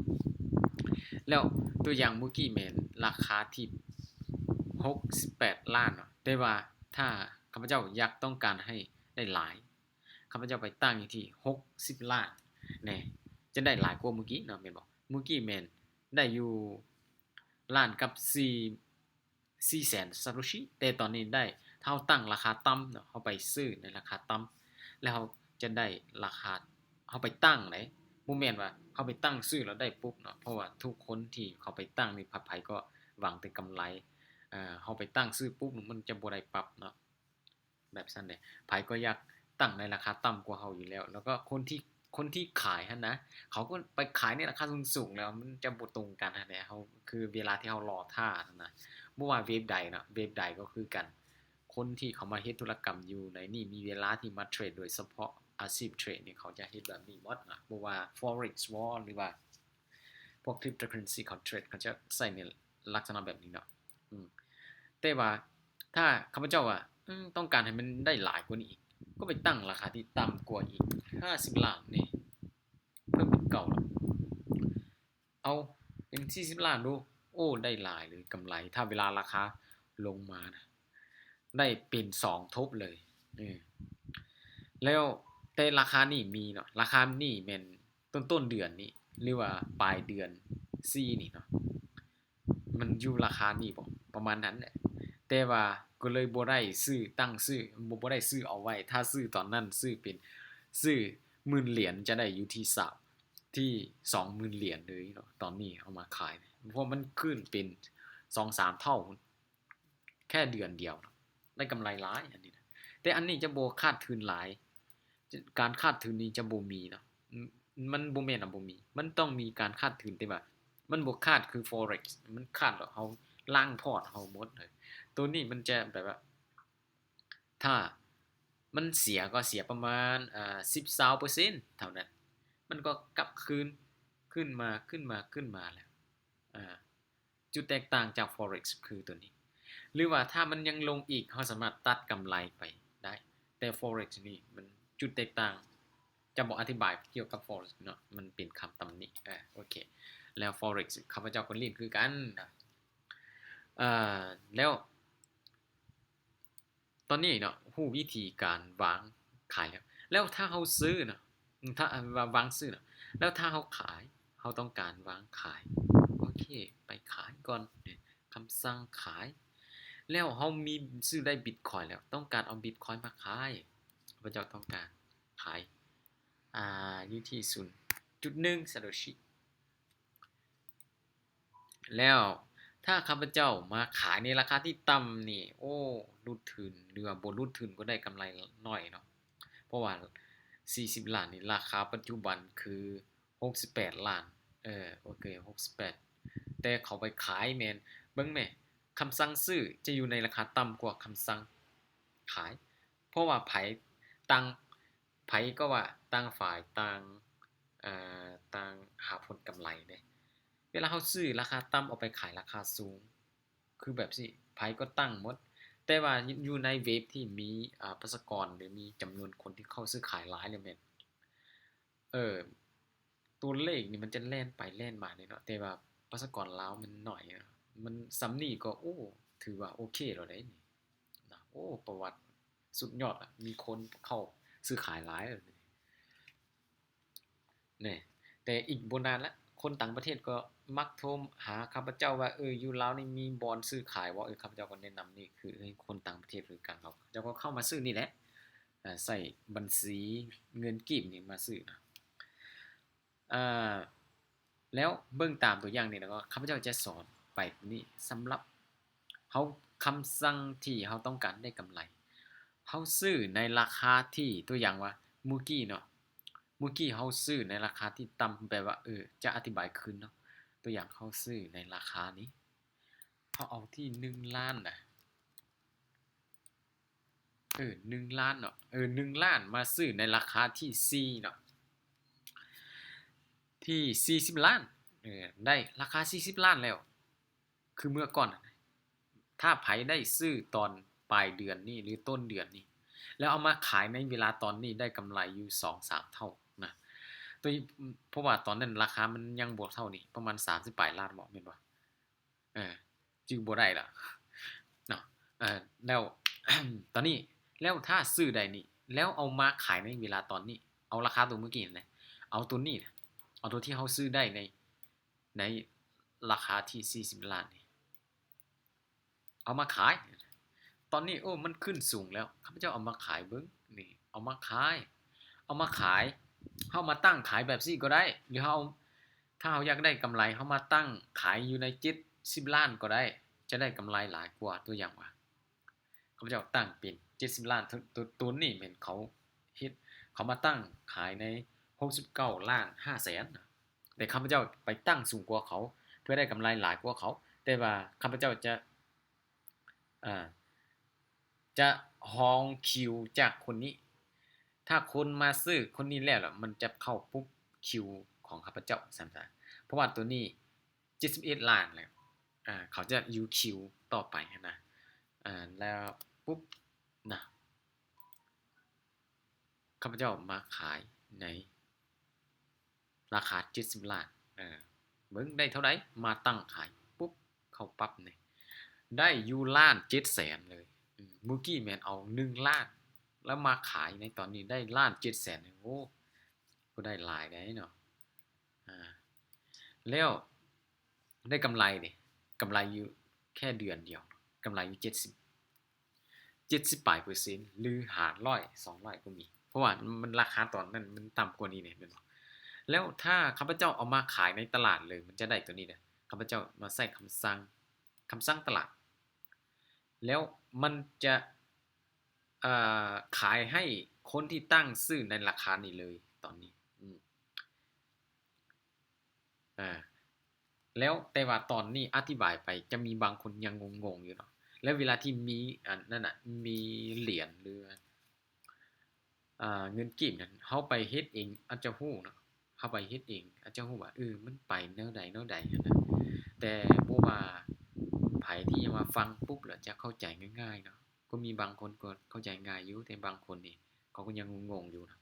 ແລ້ວຕົວຢ່າງມື້ກີ້ແມ່ນລາຄາທີ່ຫົກສິບແປດລ້ານເນາະ ແຕ່ວ່າຖ້າຂ້າພະເຈົ້າຢາກຕ້ອງການໃຫ້ໄດ້ຫຼາຍ ຂ້າພະເຈົ້າໄປຕັ້ງຢູ່ທີ່ຫົກສິບລ້ານແນ່ ຈະໄດ້ຫຼາຍກວ່າມື້ກີ້ເນາະ ແມ່ນບໍ່? ມື້ກີ້ແມ່ນໄດ້ຢູ່ລ້ານກັບສີ່ ສີ່ແສນຊາໂຕຊິ ແຕ່ຕອນນີ້ໄດ້ ຖ້າເຮົາຕັ້ງລາຄາຕ່ຳເນາະ ເຮົາໄປຊື້ໃນລາຄາຕ່ຳ ແລ້ວເຮົາຈະໄດ້ລາຄາ ເຮົາໄປຕັ້ງເດ້ ບໍ່ແມ່ນວ່າເຮົາໄປຕັ້ງຊື້ແລ້ວໄດ້ປຸບເນາະ ເພາະວ່າທຸກຄົນທີ່ເຂົາໄປຕັ້ງນີ້ ໃຜໆກໍຫວັງແຕ່ກຳໄລ ເຮົາໄປຕັ້ງຊື້ປຸບ ມັນຈະບໍ່ໄດ້ປັບເນາະ ແບບຊັ້ນເດ້ ໃຜກໍຢາກຕັ້ງໃນລາຄາຕ່ຳກວ່າເຮົາຢູ່ແລ້ວ ແລ້ວກໍຄົນທີ່ ຄົນທີ່ຂາຍຫັ້ນນະ ເຂົາກໍໄປຂາຍໃນລາຄາສູງໆ ແລ້ວມັນຈະບໍ່ຕົງກັນຫັ້ນແຫຼະ ເຮົາ ຄືເວລາທີ່ເຮົາລໍຖ້າຫັ້ນນະ ບໍ່ວ່າເວັບໃດເນາະ ເວັບໃດກໍຄືກັນ ຄົນທີ່ເຂົາມາເຮັດທຸລະກຳຢູ່ໃນນີ້ ມີເວລາທີ່ມາເທຣດ ໂດຍສະເພາະອາຊີບເທຣດນີ້ ເຂົາຈະເຮັດແບບນີ້ໝົດນະ ບໍ່ວ່າ Forex Wall ຫຼືວ່າ ພວກ Cryptocurrency ເຂົາເທຣດ ເຂົາຈະໃຊ້ໃນລັກສະນະແບບນີ້ເນາະ ອືມ ແຕ່ວ່າຖ້າຂ້າພະເຈົ້າວ່າ ອືມ ຕ້ອງການໃຫ້ມັນໄດ້ຫຼາຍກວ່ານີ້ອີກ ກໍໄປຕັ້ງລາຄາທີ່ຕ່ຳກວ່າອີກຫ້າສິບລ້ານນີ້ ເພີ່ມເປັນເກົ້າລ້ານ ເອົາເປັນສີ່ສິບລ້ານດູ ໂອ້ ໄດ້ຫຼາຍເລີຍ ກຳໄລ ຖ້າເວລາລາຄາລົງມານະ ໄດ້ເປັນສອງທົບເລີຍ ເອີ ແລ້ວ ແຕ່ລາຄານີ້ມີເນາະ ລາຄານີ້ແມ່ນຕົ້ນໆເດືອນນີ້ ຫຼືວ່າປາຍເດືອນສີ່ນີ້ເນາະ ມັນຢູ່ລາຄານີ້ບໍ ປະມານນັ້ນແຫຼະ ແຕ່ວ່າກໍເລີຍບໍ່ໄດ້ຊື້ ຕັ້ງຊື້ ບໍ່ ບໍ່ໄດ້ຊື້ເອົາໄວ້ ຖ້າຊື້ຕອນນັ້ນ ຊື້ເປັນ ຊື້ໝື່ນຫຼຽນ ຈະໄດ້ຢູ່ທີ່ສາມ ທີ່ສອງໝື່ນຫຼຽນເລີຍເນາະ ຕອນນີ້ເອົາມາຂາຍ ເພາະມັນຂຶ້ນເປັນສອງສາມເທົ່າ ແຄ່ເດືອນດຽວເນາະ ໄດ້ກຳໄລຫຼາຍອັນນີ້ນະ ແຕ່ອັນນີ້ຈະບໍ່ຂາດທຶນຫຼາຍ ການຂາດທຶນນີ້ຈະບໍ່ມີເນາະ ມັນບໍ່ແມ່ນວ່າບໍ່ມີ ມັນຕ້ອງມີການຂາດທຶນ ແຕ່ວ່າມັນບໍ່ຂາດຄື Forex ມັນຂາດແລ້ວເຮົາລ້າງພອດເຮົາໝົດເລີຍ. ໂຕນີ້ມັນຈະແບບວ່າ ຖ້າມັນເສຍກໍເສຍປະມານ ເອີ ສິບ ຊາວເປີເຊັນເທົ່ານັ້ນ ມັນກໍກັບຄືນ ຂຶ້ນມາ ຂຶ້ນມາ ຂຶ້ນມາແລ້ວ. ອາ ຈຸດແຕກຕ່າງຈາກ Forex ຄືໂຕນີ້ ຫຼືວ່າຖ້າມັນຍັງລົງອີກ ເຮົາສາມາດຕັດກຳໄລໄປໄດ້. ແຕ່ Forex ນີ້ມັນ ຈຸດແຕກຕ່າງ ຈະບໍ່ອະທິບາຍກ່ຽວກັບ Forex ເນາະ ມັນເປັນຄຳຕຳໜິ. ອາ ໂອເຄ ແລ້ວ Forex ຂ້າພະເຈົ້າກໍຫຼິ້ນຄືກັນ. ອາ ແລ້ວ ຕອນນີ້ເນາະ ຮູ້ວິທີການວາງຂາຍແລ້ວ. ແລ້ວຖ້າເຮົາຊື້ເນາະ ຖ້າ ວ່າວາງຊື້ເນາະ ແລ້ວຖ້າເຮົາຂາຍ ເຮົາຕ້ອງການວາງຂາຍ. ໂອເຄ ໄປຂາຍກ່ອນ ຄຳສັ່ງຂາຍ. ແລ້ວເຮົາມີ ຊື້ໄດ້ບິດຄອຍແລ້ວ ຕ້ອງການເອົາບິດຄອຍມາຂາຍ. ຂ້າພະເຈົ້າຕ້ອງການຂາຍ ອາ ຢູ່ທີ່ສູນຈຸດໜຶ່ງ ຊາໂຕຊິ. ແລ້ວຖ້າຂ້າພະເຈົ້າມາຂາຍໃນລາຄາທີ່ຕ່ຳນີ້ ໂອ້ ຫຼຸດທຶນ ຫຼືວ່າບໍ່ຫຼຸດທຶນກໍໄດ້ກຳໄລໜ້ອຍເນາະ ເພາະວ່າສີ່ສິບລ້ານນີ້ ລາຄາປັດຈຸບັນຄືຫົກສິບແປດລ້ານ ເອີ ໂອເຄ ຫົກສິບແປດ ແຕ່ເຂົາໄປຂາຍແມ່ນ ເບິ່ງແມ້ ຄຳສັ່ງຊື້ຈະຢູ່ໃນລາຄາຕ່ຳກວ່າຄຳສັ່ງຂາຍ ເພາະວ່າໃຜ ຕ່າງ ໃຜກໍວ່າຕ່າງຝ່າຍຕ່າງ ເອີ ຕ່າງຫາຜົນກຳໄລເດ້. ເວລາເຮົາຊື້ລາຄາຕ່ຳ ເອົາໄປຂາຍລາຄາສູງ ຄືແບບຊີ້ ໃຜກໍຕັ້ງໝົດ. ແຕ່ວ່າຢູ່ໃນເວັບທີ່ມີ ອາ ປະຊາກອນ ຫຼືມີຈຳນວນຄົນທີ່ເຂົ້າຊື້ຂາຍຫຼາຍແລ້ວແມ່ນ ເອີ ຕົວເລກນີ້ມັນຈະແລ່ນໄປແລ່ນມາເດ້ເນາະ ແຕ່ວ່າປະຊາກອນລາວມັນໜ້ອຍເນາະ ມັນສ່ຳນີ້ກໍ ໂອ້ ຖືວ່າໂອເຄແລ້ວເດ້ນີ້ນະ. ໂອ້ ປະຫວັດສຸດຍອດລະ ມີຄົນເຂົ້າຊື້ຂາຍຫຼາຍແລ້ວນີ້. ແນ່ ແຕ່ອີກບໍ່ນານລະ ຄົນຕ່າງປະເທດກໍມັກໂທຫາຂ້າພະເຈົ້າວ່າ ເອີ ຢູ່ລາວນີ້ມີບ່ອນຊື້ຂາຍບໍ່? ເອີ ຂ້າພະເຈົ້າກໍແນະນຳ ນີ້ຄືໃຫ້ຄົນຕ່າງປະເທດຄືກັນ ເຂົາເຈົ້າກໍເຂົ້າມາຊື້ນີ້ແຫຼະ ອາ ໃຊ້ບັນຊີເງິນກີບນີ້ມາຊື້ນະ. ອາ ແລ້ວເບິ່ງຕາມຕົວຢ່າງນີ້ ແລ້ວກໍຂ້າພະເຈົ້າຈະສອນໄປນີ້ ສຳລັບເຮົາ ຄຳສັ່ງທີ່ເຮົາຕ້ອງການໄດ້ກຳໄລ ເຮົາຊື້ໃນລາຄາທີ່ ຕົວຢ່າງວ່າມື້ກີ້ເນາະ ມື້ກີ້ເຮົາຊື້ໃນລາຄາທີ່ຕ່ຳ ແບບວ່າ ເອີ ຈະອະທິບາຍຄືນເນາະ ຕົວຢ່າງເຮົາຊື້ໃນລາຄານີ້ ເຮົາເອົາທີ່ໜຶ່ງລ້ານນະ ເອີ ໜຶ່ງລ້ານເນາະ ເອີ ໜຶ່ງລ້ານ ມາຊື້ໃນລາຄາທີ່ສີ່ເນາະ ທີ່ສີ່ສິບລ້ານ ເອີ ໄດ້ລາຄາສີ່ສິບລ້ານແລ້ວ ຄືເມື່ອກ່ອນ ຖ້າໃຜໄດ້ຊື້ຕອນປາຍເດືອນນີ້ ຫຼືຕົ້ນເດືອນນີ້ ແລ້ວເອົາມາຂາຍໃນເວລາຕອນນີ້ ໄດ້ກຳໄລຢູ່ສອງສາມເທົ່ານະ ໂດຍ ເພາະວ່າຕອນນັ້ນລາຄາມັນຍັງບໍ່ເທົ່ານີ້ ປະມານສາມສິບປາຍລ້ານບໍ ແມ່ນບໍ່? ເອີ ຈື່ບໍ່ໄດ້ລະເນາະ ເອີ ແລ້ວ ຕອນນີ້ ແລ້ວຖ້າຊື້ໄດ້ນີ້ ແລ້ວເອົາມາຂາຍໃນເວລາຕອນນີ້ ເອົາລາຄາໂຕມື້ກີ້ນັ້ນນະ ເອົາໂຕນີ້ນະ ເອົາໂຕທີ່ເຮົາຊື້ໄດ້ໃນ ໃນລາຄາທີ່ສີ່ສິບລ້ານນີ້ ເອົາມາຂາຍ ຕອນນີ້ ໂອ້ ມັນຂຶ້ນສູງແລ້ວ ຂ້າພະເຈົ້າເອົາມາຂາຍເບິ່ງ ນີ້ ເອົາມາຂາຍ ເອົາມາຂາຍ ເຮົາມາຕັ້ງຂາຍແບບຊີ້ກໍໄດ້ ຫຼືເຮົາ ຖ້າເຮົາຢາກໄດ້ກຳໄລ ເຮົາມາຕັ້ງຂາຍຢູ່ໃນເຈັດສິບລ້ານກໍໄດ້ ຈະໄດ້ກຳໄລຫຼາຍກວ່າ ຕົວຢ່າງວ່າ ຂ້າພະເຈົ້າຕັ້ງເປັນເຈັດສິບລ້ານ ໂຕ ໂຕນີ້ແມ່ນເຂົາເຮັດ ເຂົາມາຕັ້ງຂາຍໃນຫົກສິບເກົ້າລ້ານຫ້າແສນ ແຕ່ຂ້າພະເຈົ້າໄປຕັ້ງສູງກວ່າເຂົາ ເພື່ອໄດ້ກຳໄລຫຼາຍກວ່າເຂົາ ແຕ່ວ່າຂ້າພະເຈົ້າຈະ ອາ ຈະຮອງຄິວຈາກຄົນນີ້ ຖ້າຄົນມາຊື້ຄົນນີ້ແລ້ວລະ ມັນຈະເຂົ້າປຸບຄິວຂອງຂ້າພະເຈົ້າ ຊັ້ນຊະ ເພາະວ່າໂຕນີ້ເຈັດສິບເອັດລ້ານແລ້ວ ອາ ເຂົາຈະຢູ່ຄິວຕໍ່ໄປຫັ້ນນະ ອາ ແລ້ວປຸບນະ ຂ້າພະເຈົ້າມາຂາຍໃນລາຄາເຈັດສິບລ້ານ ເອີ ເບິ່ງໄດ້ເທົ່າໃດ ມາຕັ້ງຂາຍປຸບ ເຂົ້າປັບນີ້ ໄດ້ຢູ່ລ້ານເຈັດແສນເລີຍ ອືມ ມື້ກີ້ແມ່ນເອົາໜຶ່ງລ້ານ ແລ້ວມາຂາຍໃນຕອນນີ້ໄດ້ລ້ານເຈັດແສນ ໂອ້ ກໍໄດ້ຫຼາຍໄດ໋ເນາະ ອາ ແລ້ວ ໄດ້ກຳໄລເດ້ ກຳໄລຢູ່ແຄ່ເດືອນດຽວ ກຳໄລຢູ່ເຈັດສິບ ເຈັດສິບປາຍເປີເຊັນ ຫຼືຫ້າຮ້ອຍ ສອງຮ້ອຍກໍມີ ເພາະວ່າມັນລາຄາຕອນນັ້ນມັນຕ່ຳກວ່ານີ້ເດ້ ແມ່ນບໍ່? ແລ້ວຖ້າຂ້າພະເຈົ້າເອົາມາຂາຍໃນຕະຫຼາດເລີຍ ມັນຈະໄດ້ໂຕນີ້ເດ້ ຂ້າພະເຈົ້າມາໃຊ້ຄຳສັ່ງ ຄຳສັ່ງຕະຫຼາດ ແລ້ວມັນຈະ ເອີ ຂາຍໃຫ້ຄົນທີ່ຕັ້ງຊື້ໃນລາຄານີ້ເລີຍຕອນນີ້ ອືມ ອາ ແລ້ວແຕ່ວ່າຕອນນີ້ອະທິບາຍໄປ ຈະມີບາງຄົນຍັງງົງໆຢູ່ເນາະ. ແລ້ວເວລາທີ່ມີອັນນັ້ນນະ ມີຫຼຽນ ຫຼື ອ່າ ເງິນກີບນັ້ນ ເຮົາໄປເຮັດເອງອາດຈະຮູ້ເນາະ, ເຮົາໄປເຮັດເອງອາດຈະຮູ້ວ່າ ເອີ ມັນໄປແນວໃດແນວໃດຫັ້ນນະ. ແຕ່ບໍ່ວ່າໃຜທີ່ວ່າຟັງປຸບແລ້ວຈະເຂົ້າໃຈງ່າຍໆເນາະ, ກໍມີບາງຄົນກໍເຂົ້າໃຈງ່າຍຢູ່, ແຕ່ບາງຄົນນີ້ເຂົາກໍຍັງງົງໆຢູ່ເນາະ.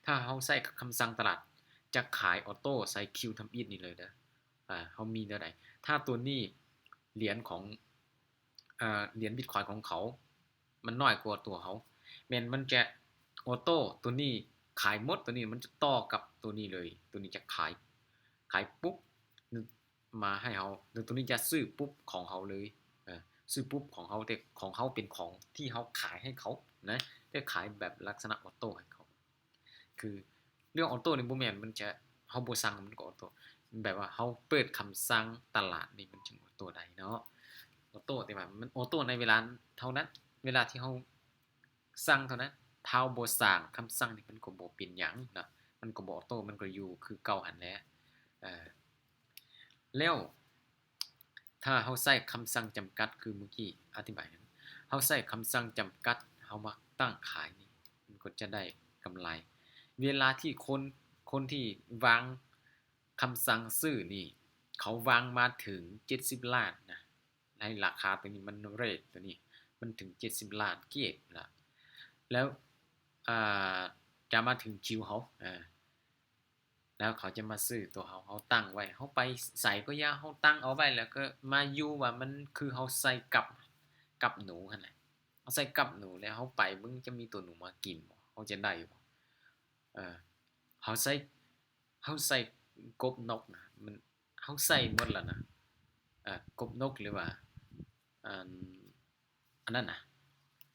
ຖ້າເຮົາໃຊ້ຄຳສັ່ງຕະຫຼາດຈະຂາຍອອໂຕ້ໃສ່ຄິວທຳອິດນີ້ເລີຍເດີ. ອາ ເຮົາມີແນວໃດ? ຖ້າຕົວນີ້ຫຼຽນຂອງ ອາ ຫຼຽນບິດຄອຍຂອງເຂົາ ມັນນ້ອຍກວ່າຕົວເຮົາ ແມ່ນມັນຈະອອໂຕ້ ຕົວນີ້ຂາຍໝົດ, ຕົວນີ້ມັນຈະຕໍ່ກັບຕົວນີ້ເລີຍ, ຕົວນີ້ຈະຂາຍ ຂາຍປຸບ ມາໃຫ້ເຮົາ ຕົວນີ້ຈະຊື້ປຸບຂອງເຮົາເລີຍ, ເອີ ຊື້ປຸບຂອງເຮົາ, ແຕ່ຂອງເຮົາເປັນຂອງທີ່ເຮົາຂາຍໃຫ້ເຂົານະ, ແຕ່ຂາຍແບບລັກສະນະອອໂຕ້ໃຫ້ເຂົາ. ຄືເລື່ອງອອໂຕ້ນີ້ບໍ່ແມ່ນມັນຈະ ເຮົາບໍ່ສັ່ງມັນກໍອອໂຕ້, ແບບວ່າເຮົາເປີດຄຳສັ່ງຕະຫຼາດນີ້ມັນຈຶ່ງອອໂຕ້ໄດ້ເນາະ. ອອໂຕ້ ແຕ່ວ່າມັນອອໂຕ້ໃນເວລາເທົ່ານັ້ນ, ເວລາທີ່ເຮົາສັ່ງເທົ່ານັ້ນ, ຖ້າເຮົາບໍ່ສ້າງຄຳສັ່ງນີ້ມັນກໍບໍ່ເປັນຫຍັງເນາະ, ມັນກໍບໍ່ອອໂຕ້, ມັນກໍຢູ່ຄືເກົ່າຫັ້ນແຫຼະ. ເອີ ແລ້ວ ຖ້າເຮົາໃຊ້ຄຳສັ່ງຈຳກັດ ຄືມື້ກີ້ອະທິບາຍນັ້ນ, ເຮົາໃຊ້ຄຳສັ່ງຈຳກັດ ເຮົາມາຕັ້ງຂາຍນີ້ ມັນກໍຈະໄດ້ກຳໄລ. ເວລາທີ່ຄົນ ຄົນທີ່ວາງຄຳສັ່ງຊື້ນີ້ ເຂົາວາງມາເຖິງເຈັດສິບລ້ານນະ, ໃນລາຄາຕົວນີ້ ມັນເຣດຕົວນີ້ ມັນເຖິງເຈັດສິບລ້ານກີບລະ, ແລ້ວ ອ່າ ຈະມາເຖິງຄິວເຮົາ ອາ ແລ້ວເຂົາຈະມາຊື້ຕົວເຮົາ, ເຮົາຕັ້ງໄວ້, ເຮົາໄປໃສກໍຢ່າ, ເຮົາຕັ້ງເອົາໄວ້ ແລ້ວກໍມາຢູ່ວ່າມັນຄືເຮົາໃສ່ກັບ ກັບໜູຫັ້ນແຫຼະ, ເຮົາໃສ່ກັບໜູແລ້ວເຮົາໄປເບິ່ງຈະມີຕົວໜູມາກິນບໍ່, ເຮົາຈະໄດ້ຢູ່ບໍ່? ເອີ ເຮົາໃສ່ ເຮົາໃສ່ກົບນົກນະ, ມັນ ເຮົາໃສ່ໝົດແລ້ວນະ, ເອີ ກົບນົກ ຫຼືວ່າ ອັນ ອັນນັ້ນນະ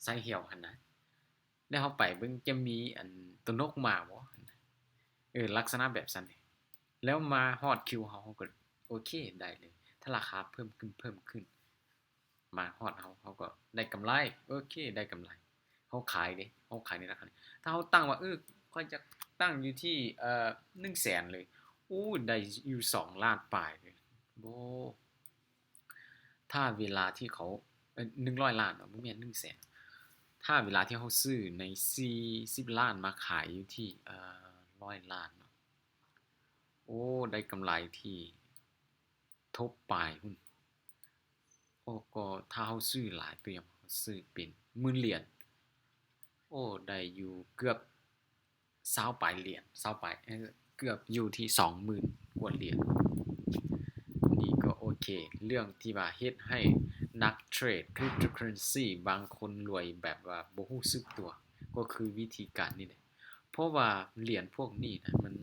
ໃສ່ຫ່ຽວຫັ້ນນະ, ແລ້ວເຮົາໄປເບິ່ງຈະມີອັນຕົວນົກມາບໍ່? ເອີ ລັກສະນະແບບຊັ້ນເດ. ແລ້ວມາຮອດຄິວເຮົາ ເຮົາກໍໂອເຄ ໄດ້ເລີຍ. ຖ້າລາຄາເພີ່ມຂຶ້ນ ເພີ່ມຂຶ້ນ ມາຮອດເຮົາ ເຮົາກໍໄດ້ກຳໄລ, ໂອເຄ ໄດ້ກຳໄລ. ເຮົາຂາຍເດ ເຮົາຂາຍໃນລາຄານີ້. ຖ້າເຮົາຕັ້ງວ່າ ເອີ ຂ້ອຍຈະຕັ້ງຢູ່ທີ່ ເອີ ໜຶ່ງແສນເລີຍ, ໂອ້ ໄດ້ຢູ່ສອງລ້ານປາຍເລີຍ. ໂອ້ ຖ້າເວລາທີ່ເຂົາ ເອີ ໜຶ່ງຮ້ອຍລ້ານເນາະ, ບໍ່ແມ່ນໜຶ່ງແສນ. ຖ້າເວລາທີ່ເຮົາຊື້ໃນສີ່ສິບລ້ານ ມາຂາຍຢູ່ທີ່ ເອີ ຮ້ອຍລ້ານເນາະ, ໂອ້ ໄດ້ກຳໄລທີ່ທົບປາຍພຸ້ນ. ໂອ້ ກໍຖ້າເຮົາຊື້ຫຼາຍ ຕົວຢ່າງເຮົາຊື້ເປັນໝື່ນຫຼຽນ, ໂອ້ ໄດ້ຢູ່ເກືອບ ຊາວປາຍຫຼຽນ ຊາວປາຍ ເອີ ເກືອບຢູ່ທີ່ສອງໝື່ນກວ່າຫຼຽນ. ນີ້ກໍໂອເຄ, ເລື່ອງທີ່ວ່າເຮັດໃຫ້ນັກເທຣດຄຣິບໂຕເຄີເຣນຊີບາງຄົນລວຍແບບວ່າບໍ່ຮູ້ສຶກຕົວ ກໍຄືວິທີການນີ້ແຫຼະ. ເພາະວ່າຫຼຽນພວກນີ້ນະ ມັນ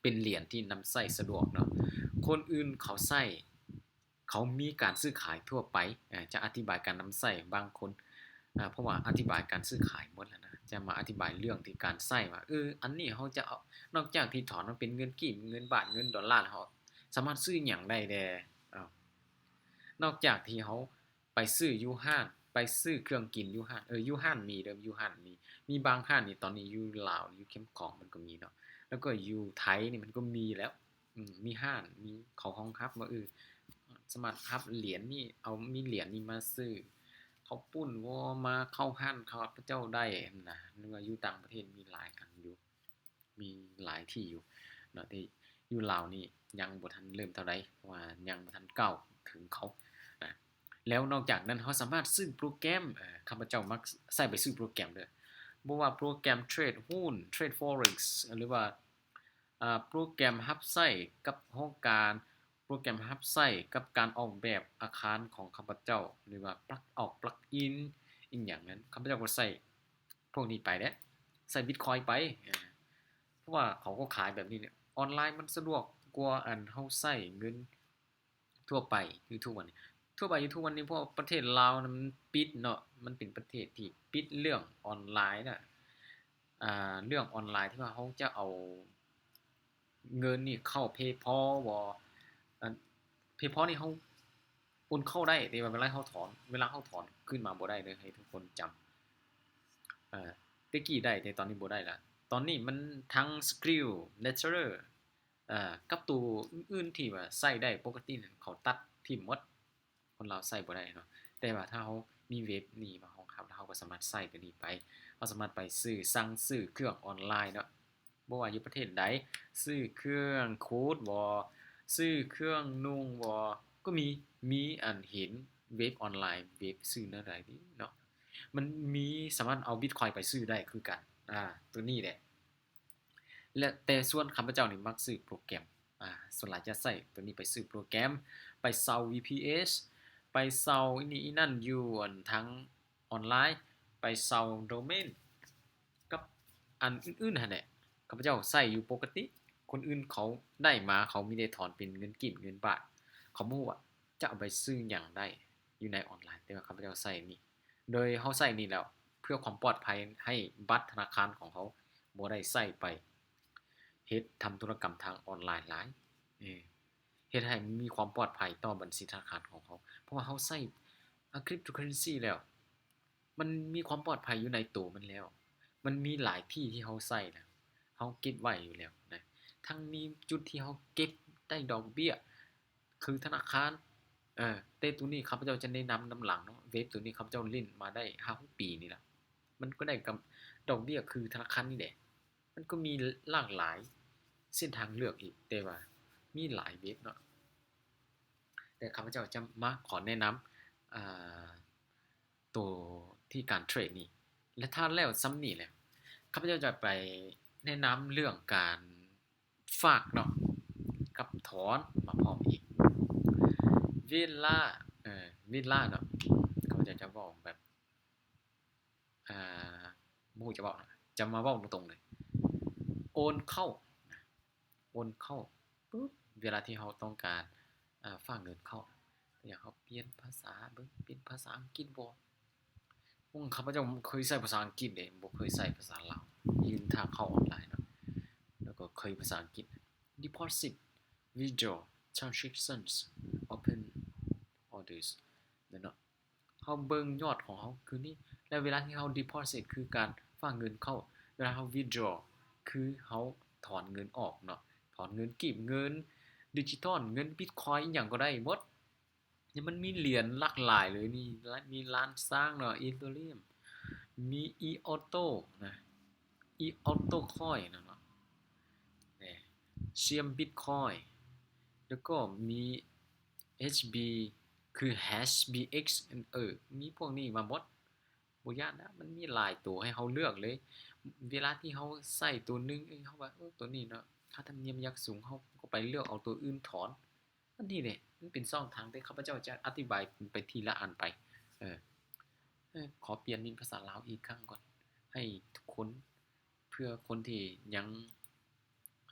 ເປັນຫຼຽນທີ່ນຳໃຊ້ສະດວກເນາະ, ຄົນອື່ນເຂົາໃຊ້ ເຂົາມີການຊື້ຂາຍທົ່ວໄປ. ອາ ຈະອະທິບາຍການນຳໃຊ້ບາງຄົນ ອາ ເພາະວ່າອະທິບາຍການຊື້ຂາຍໝົດແລ້ວນະ, ຈະມາອະທິບາຍເລື່ອງທີ່ການໃຊ້ວ່າ ເອີ ອັນນີ້ເຮົາຈະເອົາ ນອກຈາກທີ່ຖອນມາເປັນເງິນກີບ ເງິນບາດ ເງິນໂດລາ ເຮົາສາມາດຊື້ຫຍັງໄດ້ແດ່? ເອົ້າ ນອກຈາກທີ່ເຮົາໄປຊື້ຢູ່ຮ້ານ ໄປຊື້ເຄື່ອງກິນຢູ່ຮ້ານ, ເອີ ຢູ່ຮ້ານມີເດີ ຢູ່ຮ້ານມີ ມີບາງຮ້ານນີ້ ຕອນນີ້ຢູ່ລາວ ຢູ່ແຄມຂອງມັນກໍມີເນາະ, ແລ້ວກໍຢູ່ໄທນີ້ມັນກໍມີແລ້ວ. ອືມ ມີຮ້ານ ມີເຂົາຮອງຮັບວ່າ ເອີ ສາມາດຮັບຫຼຽນນີ້ ເອົາ ມີຫຼຽນນີ້ມາຊື້ເຂົ້າປຸ້ນບໍ່ ມາເຂົ້າຮ້ານຂ້າພະເຈົ້າໄດ້ຫັ້ນນະ, ຫຼືວ່າຢູ່ຕ່າງປະເທດມີຫຼາຍອັນຢູ່ ມີຫຼາຍທີ່ຢູ່ເນາະ, ແຕ່ຢູ່ລາວນີ້ຍັງບໍ່ທັນເລີ່ມເທົ່າໃດ ເພາະວ່າຍັງບໍ່ທັນກ້າວເຖິງເຂົານະ. ແລ້ວນອກຈາກນັ້ນ ເຮົາສາມາດຊື້ໂປຣແກຣມ ເອີ ຂ້າພະເຈົ້າມັກໃຊ້ໄປຊື້ໂປຣແກຣມເດີ, ບໍ່ວ່າໂປຣແກຣມເທຣດຮຸ້ນ ເທຣດ Forex ຫຼືວ່າ ອ່າ ໂປຣແກຣມຮັບໃຊ້ກັບຫ້ອງການ, ໂປຣແກຣມຮັບໃຊ້ກັບການອອກແບບອາຄານຂອງຂ້າພະເຈົ້າ ຫຼືວ່າປລັກ ອອກປລັກອິນ ອີ່ຫຍັງນັ້ນ ຂ້າພະເຈົ້າກໍໃຊ້ພວກນີ້ໄປເດ້, ໃຊ້ບິດຄອຍໄປ ເພາະວ່າເຂົາກໍຂາຍແບບນີ້ແຫຼະ. ອອນລາຍມັນສະດວກກວ່າອັນເຮົາໃຊ້ເງິນ ທົ່ວໄປຢູ່ທຸກວັນນີ້ ທົ່ວໄປຢູ່ທຸກວັນນີ້ ເພາະວ່າປະເທດລາວນະມັນປິດເນາະ, ມັນເປັນປະເທດທີ່ປິດເລື່ອງອອນລາຍນະ. ອ່າ ເລື່ອງອອນລາຍທີ່ວ່າເຮົາຈະເອົາເງິນນີ້ເຂົ້າ PayPal ບໍ່ ອັນ PayPal ນີ້ເຮົາໂອນເຂົ້າໄດ້ ແຕ່ວ່າເວລາເຮົາຖອນ ເວລາເຮົາຖອນຄືນມາບໍ່ໄດ້ເດີ ໃຫ້ທຸກຄົນຈຳ. ເອີ ແຕ່ກີ້ໄດ້ ແຕ່ຕອນນີ້ບໍ່ໄດ້ລະ. ຕອນນີ້ມັນທັງ Skrill, Neteller ເອີ ກັບໂຕອື່ນໆທີ່ວ່າໃຊ້ໄດ້ປົກກະຕິນັ້ນ ເຂົາຕັດຖິ້ມໝົດ. ຄົນລາວໃຊ້ບໍ່ໄດ້ເນາະ. ແຕ່ວ່າຖ້າເຮົາມີເວັບນີ້ມາຮອງຮັບ ແລ້ວເຮົາກໍສາມາດໃຊ້ໂຕນີ້ໄປ. ເຮົາສາມາດໄປຊື້ ສັ່ງຊື້ເຄື່ອງອອນລາຍເນາະ. ບໍ່ວ່າຢູ່ປະເທດໃດ ຊື້ເຄື່ອງຂູດບໍ ຊື້ເຄື່ອງນຸ່ງບໍ ກໍມີ ມີອັນເຫັນເວັບອອນລາຍ ເວັບຊື້ແນວໃດເນາະ. ມັນມີ ສາມາດເອົາບິດຄອຍໄປຊື້ໄດ້ຄືກັນ. ອາ ໂຕນີ້ແຫຼະ. ແລະ ແຕ່ສ່ວນຂ້າພະເຈົ້ານີ້ມັກຊື້ໂປຣແກຣມ. ອາ ສ່ວນຫຼາຍຈະໃຊ້ໂຕນີ້ໄປຊື້ໂປຣແກຣມ, ໄປເຊົ່າ ວີພີເອັສ, ໄປເຊົ່າອີ່ນີ້ອີ່ນັ້ນຢູ່ອັນທາງອອນລາຍ, ໄປເຊົ່າໂດເມນ ກັບອັນອື່ນໆຫັ້ນແຫຼະ. ຂ້າພະເຈົ້າໃຊ້ຢູ່ປົກກະຕິ. ຄົນອື່ນເຂົາໄດ້ມາ ເຂົາມີແຕ່ຖອນເປັນເງິນກີບ ເງິນບາດ. ເຂົາບໍ່ຮູ້ວ່າຈະເອົາໄປຊື້ຫຍັງໄດ້ຢູ່ໃນອອນລາຍ, ແຕ່ວ່າຂ້າພະເຈົ້າໃຊ້ນີ້. ໂດຍເຮົາໃຊ້ນີ້ແລ້ວ ເພື່ອຄວາມປອດໄພ ໃຫ້ບັດທະນາຄານຂອງເຮົາບໍ່ໄດ້ໃຊ້ໄປເຮັດ ທຳທຸລະກຳທາງອອນລາຍຫຼາຍ. ເອີ ເຮັດໃຫ້ມີຄວາມປອດໄພຕໍ່ບັນຊີທະນາຄານຂອງເຮົາ. ເພາະວ່າເຮົາໃຊ້ ອາ cryptocurrency ແລ້ວ ມັນມີຄວາມປອດໄພຢູ່ໃນໂຕມັນແລ້ວ. ມັນມີຫຼາຍທີ່ທີ່ເຮົາໃຊ້ແລ້ວ ເຮົາເກັບໄວ້ຢູ່ແລ້ວນະ. ທັງມີຈຸດທີ່ເຮົາເກັບໄດ້ດອກເບ້ຍ ຄືທະນາຄານ. ເອີ ແຕ່ໂຕນີ້ຂ້າພະເຈົ້າຈະແນະນຳນຳຫຼັງເນາະ. ເວັບໂຕນີ້ຂ້າພະເຈົ້າຫຼິ້ນມາໄດ້ຫ້າຫົກປີນີ້ລະ. ມັນກໍໄດ້ກັບດອກເບ້ຍຄືທະນາຄານນີ້ແຫຼະ. ມັນກໍມີຫຼາກຫຼາຍເສັ້ນທາງເລືອກອີກ, ແຕ່ວ່າມີຫຼາຍເວັບເນາະ. ແຕ່ຂ້າພະເຈົ້າຈະມາຂໍແນະນຳ ອາ ໂຕທີ່ການເທຣດນີ້ ແລະ ຖ້າແລ້ວສ່ຳນີ້ແລ້ວ ຂ້າພະເຈົ້າຈະໄປແນະນຳເລື່ອງການຝາກເນາະ ກັບຖອນມາພ້ອມອີກ. ເວລາ ເອີ ເວລາເນາະ ຂ້າພະເຈົ້າຈະເວົ້າແບບ ອາ ບໍ່ຮູ້ຈະເວົ້າ ຈະມາເວົ້າຕົງໆເລີຍ. ໂອນເຂົ້າ ໂອນເຂົ້າປຶບ ເວລາທີ່ເຮົາຕ້ອງການ ອາ ຝາກເງິນເຂົ້າ ຢາກເຮົາປ່ຽນພາສາເບິ່ງ ເປັນພາສາອັງກິດບໍ? ພວກຂ້າພະເຈົ້າເຄີຍໃຊ້ພາສາອັງກິດເດ້ ບໍ່ເຄີຍໃຊ້ພາສາລາວ. ຢືນຖ້າເຂົ້າອອນລາຍເນາະ ແລ້ວກໍເຄີຍພາສາອັງກິດ. Deposit, withdraw, transactions, open orders ນັ້ນເນາະ. ເຮົາເບິ່ງຍອດຂອງເຮົາຄືນີ້ ແລ້ວເວລາທີ່ເຮົາ deposit ຄືການຝາກເງິນເຂົ້າ, ເວລາເຮົາ withdraw ຄືເຮົາຖອນເງິນອອກເນາະ, ຖອນເງິນກີບ, ເງິນດິຈິຕອນ, ເງິນ Bitcoin ອີ່ຫຍັງກໍໄດ້ໝົດ. ນີ້ມັນມີຫຼຽນຫຼາກຫຼາຍເລີຍນີ້, ມີລ້ານຊ້າງເນາະ, Ethereum, ມີ EOTO ນະ, EOTO Coin ນະເນາະ, ນີ້ Seam Bitcoin ແລ້ວກໍມີ HB ຄື HashBX ເອີ ມີພວກນີ້ມາໝົດ. ບໍ່ຢ້ານນະ, ມັນມີຫຼາຍໂຕໃຫ້ເຮົາເລືອກເລີຍ. ເວລາທີ່ເຮົາໃຊ້ໂຕໜຶ່ງ ເອີ ເຮົາວ່າ ໂອ້ ໂຕນີ້ເນາະ ຄ່າທຳນຽມຢາກສູງ, ເຮົາກໍໄປເລືອກເອົາໂຕອື່ນຖອນ. ອັນນີ້ແຫຼະ ມັນເປັນຊ່ອງທາງທີ່ຂ້າພະເຈົ້າຈະອະທິບາຍໄປທີລະອັນໄປ. ເອີ ເອີ ຂໍປ່ຽນເປັນພາສາລາວອີກຄັ້ງກ່ອນ ໃຫ້ທຸກຄົນ ເພື່ອຄົນທີ່ຍັງ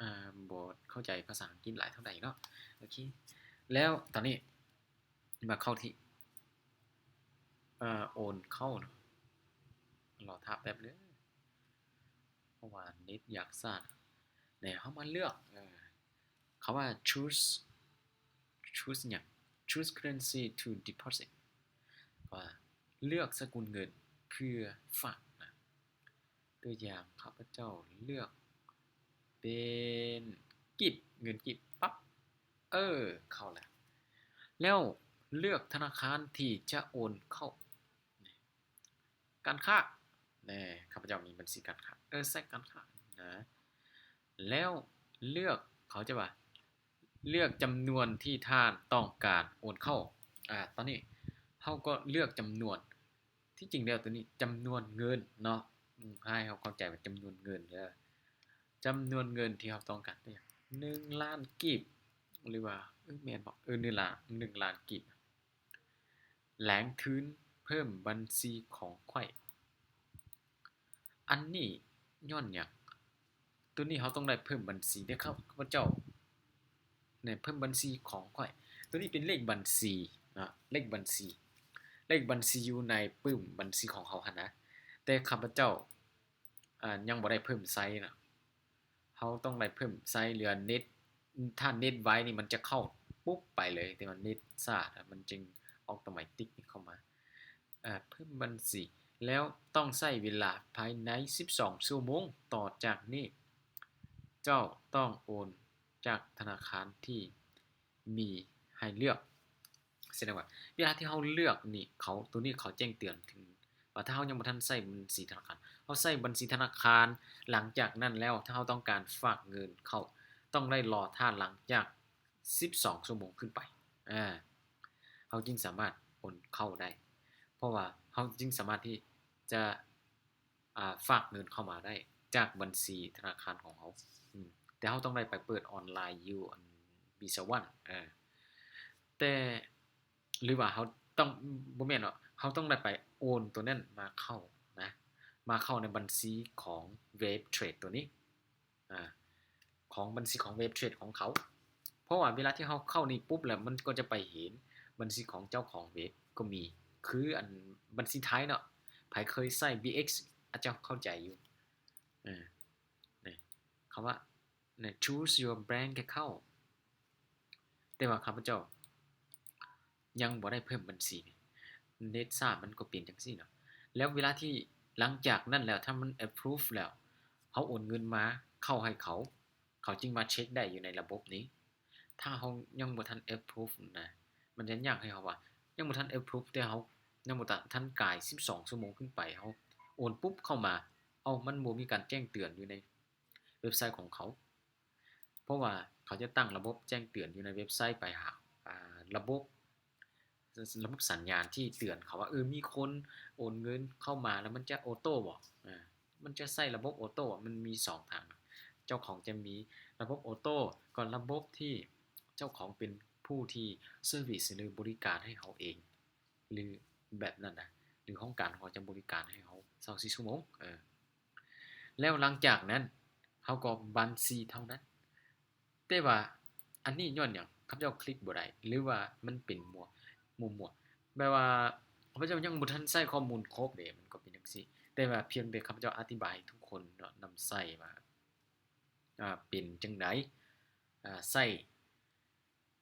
ອາ ບໍ່ເຂົ້າໃຈພາສາອັງກິດຫຼາຍເທົ່າໃດເນາະ. ໂອເຄ ແລ້ວຕອນນີ້ມາເຂົ້າທີ່ ອາ ໂອນເຂົ້າເນາະ, ລໍຖ້າແປັບເດີ ເພາະວ່າເນັດຢາກຊ້າ. ແລ້ວເຮົາມາເລືອກ ເອີ ຄຳວ່າ choose, choose ຫຍັງ? Choose currency to deposit ວ່າເລືອກສະກຸນເງິນເພື່ອຝາກນະ. ຕົວຢ່າງ ຂ້າພະເຈົ້າເລືອກເປັນກີບ, ເງິນກີບ, ປັບ ເອີ ເຂົ້າແລ້ວ. ແລ້ວເລືອກທະນາຄານທີ່ຈະໂອນເຂົ້າ. ການຄ້າ ແນ່ ຂ້າພະເຈົ້າມີບັນຊີການຄ້າ ເອີ ໃຊ້ການຄ້ານະ. ແລ້ວເລືອກ ເຂົາຈະວ່າ ເລືອກຈຳນວນທີ່ທ່ານຕ້ອງການໂອນເຂົ້າ. ອາ ຕອນນີ້ເຮົາກໍເລືອກຈຳນວນ, ທີ່ຈິງແລ້ວໂຕນີ້ຈຳນວນເງິນເນາະ, ອືມ ໃຫ້ເຮົາເຂົ້າໃຈວ່າຈຳນວນເງິນເດີ, ຈຳນວນເງິນທີ່ເຮົາຕ້ອງການ ຕົວຢ່າງ ໜຶ່ງລ້ານກີບ ຫຼືວ່າ ເອີ ແມ່ນບໍ່? ເອີ ໜຶ່ງລ້ານ ໜຶ່ງລ້ານກີບ. ແຫຼງທຶນເພີ່ມບັນຊີຂອງຂ້ອຍ. ອັນນີ້ຍ້ອນຫຍັງ? ໂຕນີ້ເຮົາຕ້ອງໄດ້ເພີ່ມບັນຊີເດ້ ຂ້າພະເຈົ້າ ແນ່ ເພີ່ມບັນຊີຂອງຂ້ອຍ. ໂຕນີ້ເປັນເລກບັນຊີເນາະ, ເລກບັນຊີ ເລກບັນຊີຢູ່ໃນປຶ້ມບັນຊີຂອງເຮົາຫັ້ນນະ, ແຕ່ຂ້າພະເຈົ້າ ອາ ຍັງບໍ່ໄດ້ເພີ່ມໃຊ້ນະ. ເຮົາຕ້ອງໄດ້ເພີ່ມໃຊ້ ຫຼືເນັດ ຖ້າເນັດໄວນີ້ມັນຈະເຂົ້າປຸບໄປເລີຍ, ແຕ່ວ່າເນັດຊ້າມັນຈຶ່ງອອໂຕແມຕິກນີ້ເຂົ້າມາ. ເອີ ເພີ່ມບັນຊີ ແລ້ວຕ້ອງໃຊ້ເວລາພາຍໃນສິບສອງຊົ່ວໂມງຕໍ່ຈາກນີ້ ເຈົ້າຕ້ອງໂອນ ຈາກທະນາຄານທີ່ມີໃຫ້ເລືອກ. ສະແດງວ່າເວລາທີ່ເຮົາເລືອກນີ້ ເຂົາ ໂຕນີ້ເຂົາແຈ້ງເຕືອນເຖິງວ່າ ຖ້າເຮົາຍັງບໍ່ທັນໃຊ້ບັນຊີທະນາຄານ, ເຮົາໃຊ້ບັນຊີທະນາຄານ ຫຼັງຈາກນັ້ນແລ້ວ ຖ້າເຮົາຕ້ອງການຝາກເງິນເຂົ້າ ຕ້ອງໄດ້ລໍຖ້າຫຼັງຈາກສິບສອງຊົ່ວໂມງຂຶ້ນໄປ ອາ ເຮົາຈຶ່ງສາມາດໂອນເຂົ້າໄດ້ ເພາະວ່າເຮົາຈຶ່ງສາມາດທີ່ຈະ ອາ ຝາກເງິນເຂົ້າມາໄດ້ຈາກບັນຊີທະນາຄານຂອງເຮົາ ອາ ແຕ່ເຮົາຕ້ອງໄດ້ໄປເປີດອອນລາຍຢູ່ອັນ ບີຊາວັນ ອາ ແຕ່ ຫຼືວ່າເຮົາຕ້ອງ ບໍ່ແມ່ນເນາະ ເຮົາຕ້ອງໄດ້ໄປໂອນໂຕນັ້ນມາເຂົ້ານະ ມາເຂົ້າໃນບັນຊີຂອງເວັບເທຣດໂຕນີ້ ອາ ຂອງບັນຊີຂອງເວັບເທຣດຂອງເຂົາ ເພາະວ່າເວລາທີ່ເຮົາເຂົ້ານີ້ປຸບແລ້ວ ມັນກໍຈະໄປເຫັນບັນຊີຂອງເຈົ້າຂອງເວັບກໍມີ ຄືອັນບັນຊີໄທເນາະ ໃຜເຄີຍໃຊ້ບີເອັກ ອາດຈະເຂົ້າໃຈຢູ່ ເອີ ນີ້ ຄຳວ່າ choose your bank account ແຕ່ວ່າຂ້າພະເຈົ້າຍັງບໍ່ໄດ້ເພີ່ມບັນຊີ ເນັດຊ້າມັນກໍເປັນຈັ່ງຊີ້ເນາະ ແລ້ວເວລາທີ່ ຫຼັງຈາກນັ້ນແລ້ວ ຖ້າມັນ approve ແລ້ວ ເຮົາໂອນເງິນມາເຂົ້າໃຫ້ເຂົາ ເຂົາຈຶ່ງມາເຊັກໄດ້ຢູ່ໃນລະບົບນີ້ ຖ້າເຮົາຍັງບໍ່ທັນ approve ນະ ມັນຈະຍາກໃຫ້ເຮົາວ່າ ຍັງບໍ່ທັນ approve ແຕ່ເຮົາຍັງບໍ່ທັນກາຍສິບສອງຊົ່ວໂມງຂຶ້ນໄປ ເຮົາໂອນປຸບເຂົ້າມາ ເອົ້າ ມັນບໍ່ມີການແຈ້ງເຕືອນຢູ່ໃນເວັບໄຊຂອງເຂົາ ເພາະວ່າເຂົາຈະຕັ້ງລະບົບແຈ້ງເຕືອນຢູ່ໃນເວັບໄຊໄປຫາ ອາ ລະບົບ ລະບົບສັນຍານທີ່ເຕືອນເຂົາວ່າ ເອີ ມີຄົນໂອນເງິນເຂົ້າມາ ແລ້ວມັນຈະໂອໂຕ້ບໍ່ ອາ ມັນຈະໃຊ້ລະບົບໂອໂຕ້ ມັນມີສອງທາງ ເຈົ້າຂອງຈະມີລະບົບໂອໂຕ້ ກໍລະບົບທີ່ເຈົ້າຂອງເປັນຜູ້ທີ່ service ຫຼືບໍລິການໃຫ້ເຮົາເອງ ຫຼືແບບນັ້ນນະ ຫຼືຫ້ອງການຂອງເຂົາຈະບໍລິການໃຫ້ເຮົາຊາວສີ່ຊົ່ວໂມງ ເອີ ແລ້ວຫຼັງຈາກນັ້ນເຮົາກໍບັນຊີເທົ່ານັ້ນ ແຕ່ວ່າອັນນີ້ຍ້ອນຫຍັງຂ້າພະເຈົ້າຄລິກບໍ່ໄດ້ ຫຼືວ່າມັນເປັນມົວ ມົວໆ ແບບວ່າຂ້າພະເຈົ້າຍັງບໍ່ທັນໃຊ້ຂໍ້ມູນຄົບເດ້ ມັນກໍເປັນຈັ່ງຊີ້ ແຕ່ວ່າພຽງແຕ່ຂ້າພະເຈົ້າອະທິບາຍໃຫ້ທຸກຄົນເນາະ ນຳໃຊ້ວ່າ ອາ ເປັນຈັ່ງໃດ ອາ ໃຊ້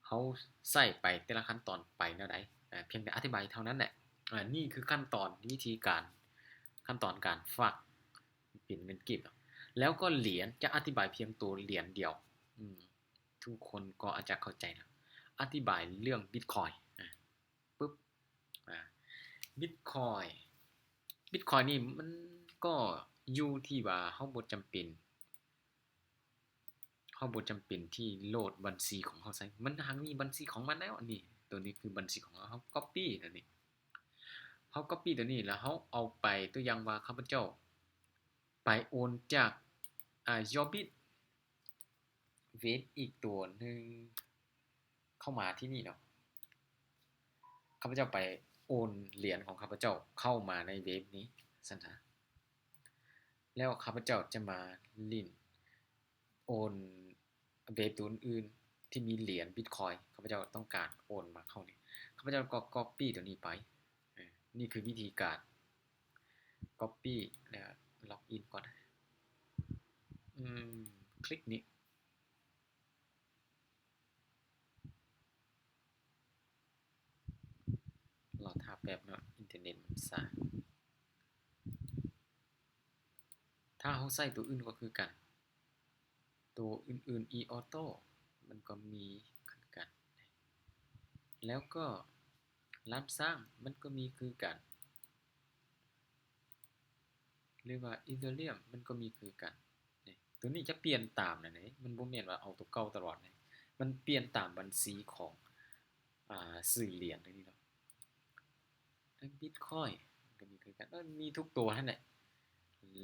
ເຮົາໃຊ້ໄປແຕ່ລະຂັ້ນຕອນໄປແນວໃດ ອາ ພຽງແຕ່ອະທິບາຍເທົ່ານັ້ນແຫຼະ ອາ ນີ້ຄືຂັ້ນຕອນ ວິທີການ ຂັ້ນຕອນການຝາກເປັນເງິນກີບ ແລ້ວກໍຫຼຽນ ຈະອະທິບາຍພຽງໂຕຫຼຽນດຽວ ອືມ ທຸກຄົນກໍອາດຈະເຂົ້າໃຈແລ້ວ ອະທິບາຍເລື່ອງບິດຄອຍ ອາ ປຶບ ອາ ບິດຄອຍ ບິດຄອຍນີ້ມັນກໍຢູ່ທີ່ວ່າເຮົາບໍ່ຈຳເປັນ ເຮົາບໍ່ຈຳເປັນທີ່ໂຫຼດບັນຊີຂອງເຮົາໃສ່ ມັນຫາກມີບັນຊີຂອງມັນແລ້ວ ອັນນີ້ ໂຕນີ້ຄືບັນຊີຂອງເຮົາ ເຮົາກັອບປີ້ໂຕນີ້ ເຮົາກັອບປີ້ໂຕນີ້ ແລ້ວເຮົາເອົາໄປ ຕົວຢ່າງວ່າຂ້າພະເຈົ້າໄປໂອນຈາກ ອາ ຢໍບິດ ເວບອີກຕົວໜຶ່ງເຂົ້າມາທີ່ນີ້ເນາະ ຂ້າພະເຈົ້າໄປໂອນຫຼຽນຂອງຂ້າພະເຈົ້າເຂົ້າມາໃນເວບນີ້ຊັ້ນຊະ ແລ້ວຂ້າພະເຈົ້າຈະມາຫຼິ້ນໂອນເວບຕົວອື່ນໆ ທີ່ມີຫຼຽນບິດຄອຍ ຂ້າພະເຈົ້າຕ້ອງການໂອນມາເຂົ້ານີ້ ຂ້າພະເຈົ້າກໍກັອບປີ້ຕົວນີ້ໄປ ເອີ ນີ້ຄືວິທີການກັອບປີ້ ແລ້ວລັອກອິນກ່ອນ ອືມ ຄລິກນີ້ ລໍຖ້າແປັບເນາະ ອິນເຕີເນັດມັນຊ້າ ຖ້າເຮົາໃຊ້ຕົວອື່ນກໍຄືກັນ ຕົວອື່ນໆ ອີອອໂຕ້ ມັນກໍມີຄືກັນ ແລ້ວກໍລ້ານຊ້າງ ມັນກໍມີຄືກັນ ຫຼືວ່າອີເທີຣຽມ ມັນກໍມີຄືກັນ ໂຕນີ້ຈະປ່ຽນຕາມນັ້ນເດ້ ມັນບໍ່ແມ່ນວ່າເອົາໂຕເກົ່າຕະຫຼອດເດ້ ມັນປ່ຽນຕາມບັນຊີຂອງ ອາ ຊື່ຫຼຽນໂຕນີ້ເນາະ ແລະ ບິດຄອຍກໍມີຄືກັນ ເອີ ມີທຸກໂຕຫັ້ນແຫຼະ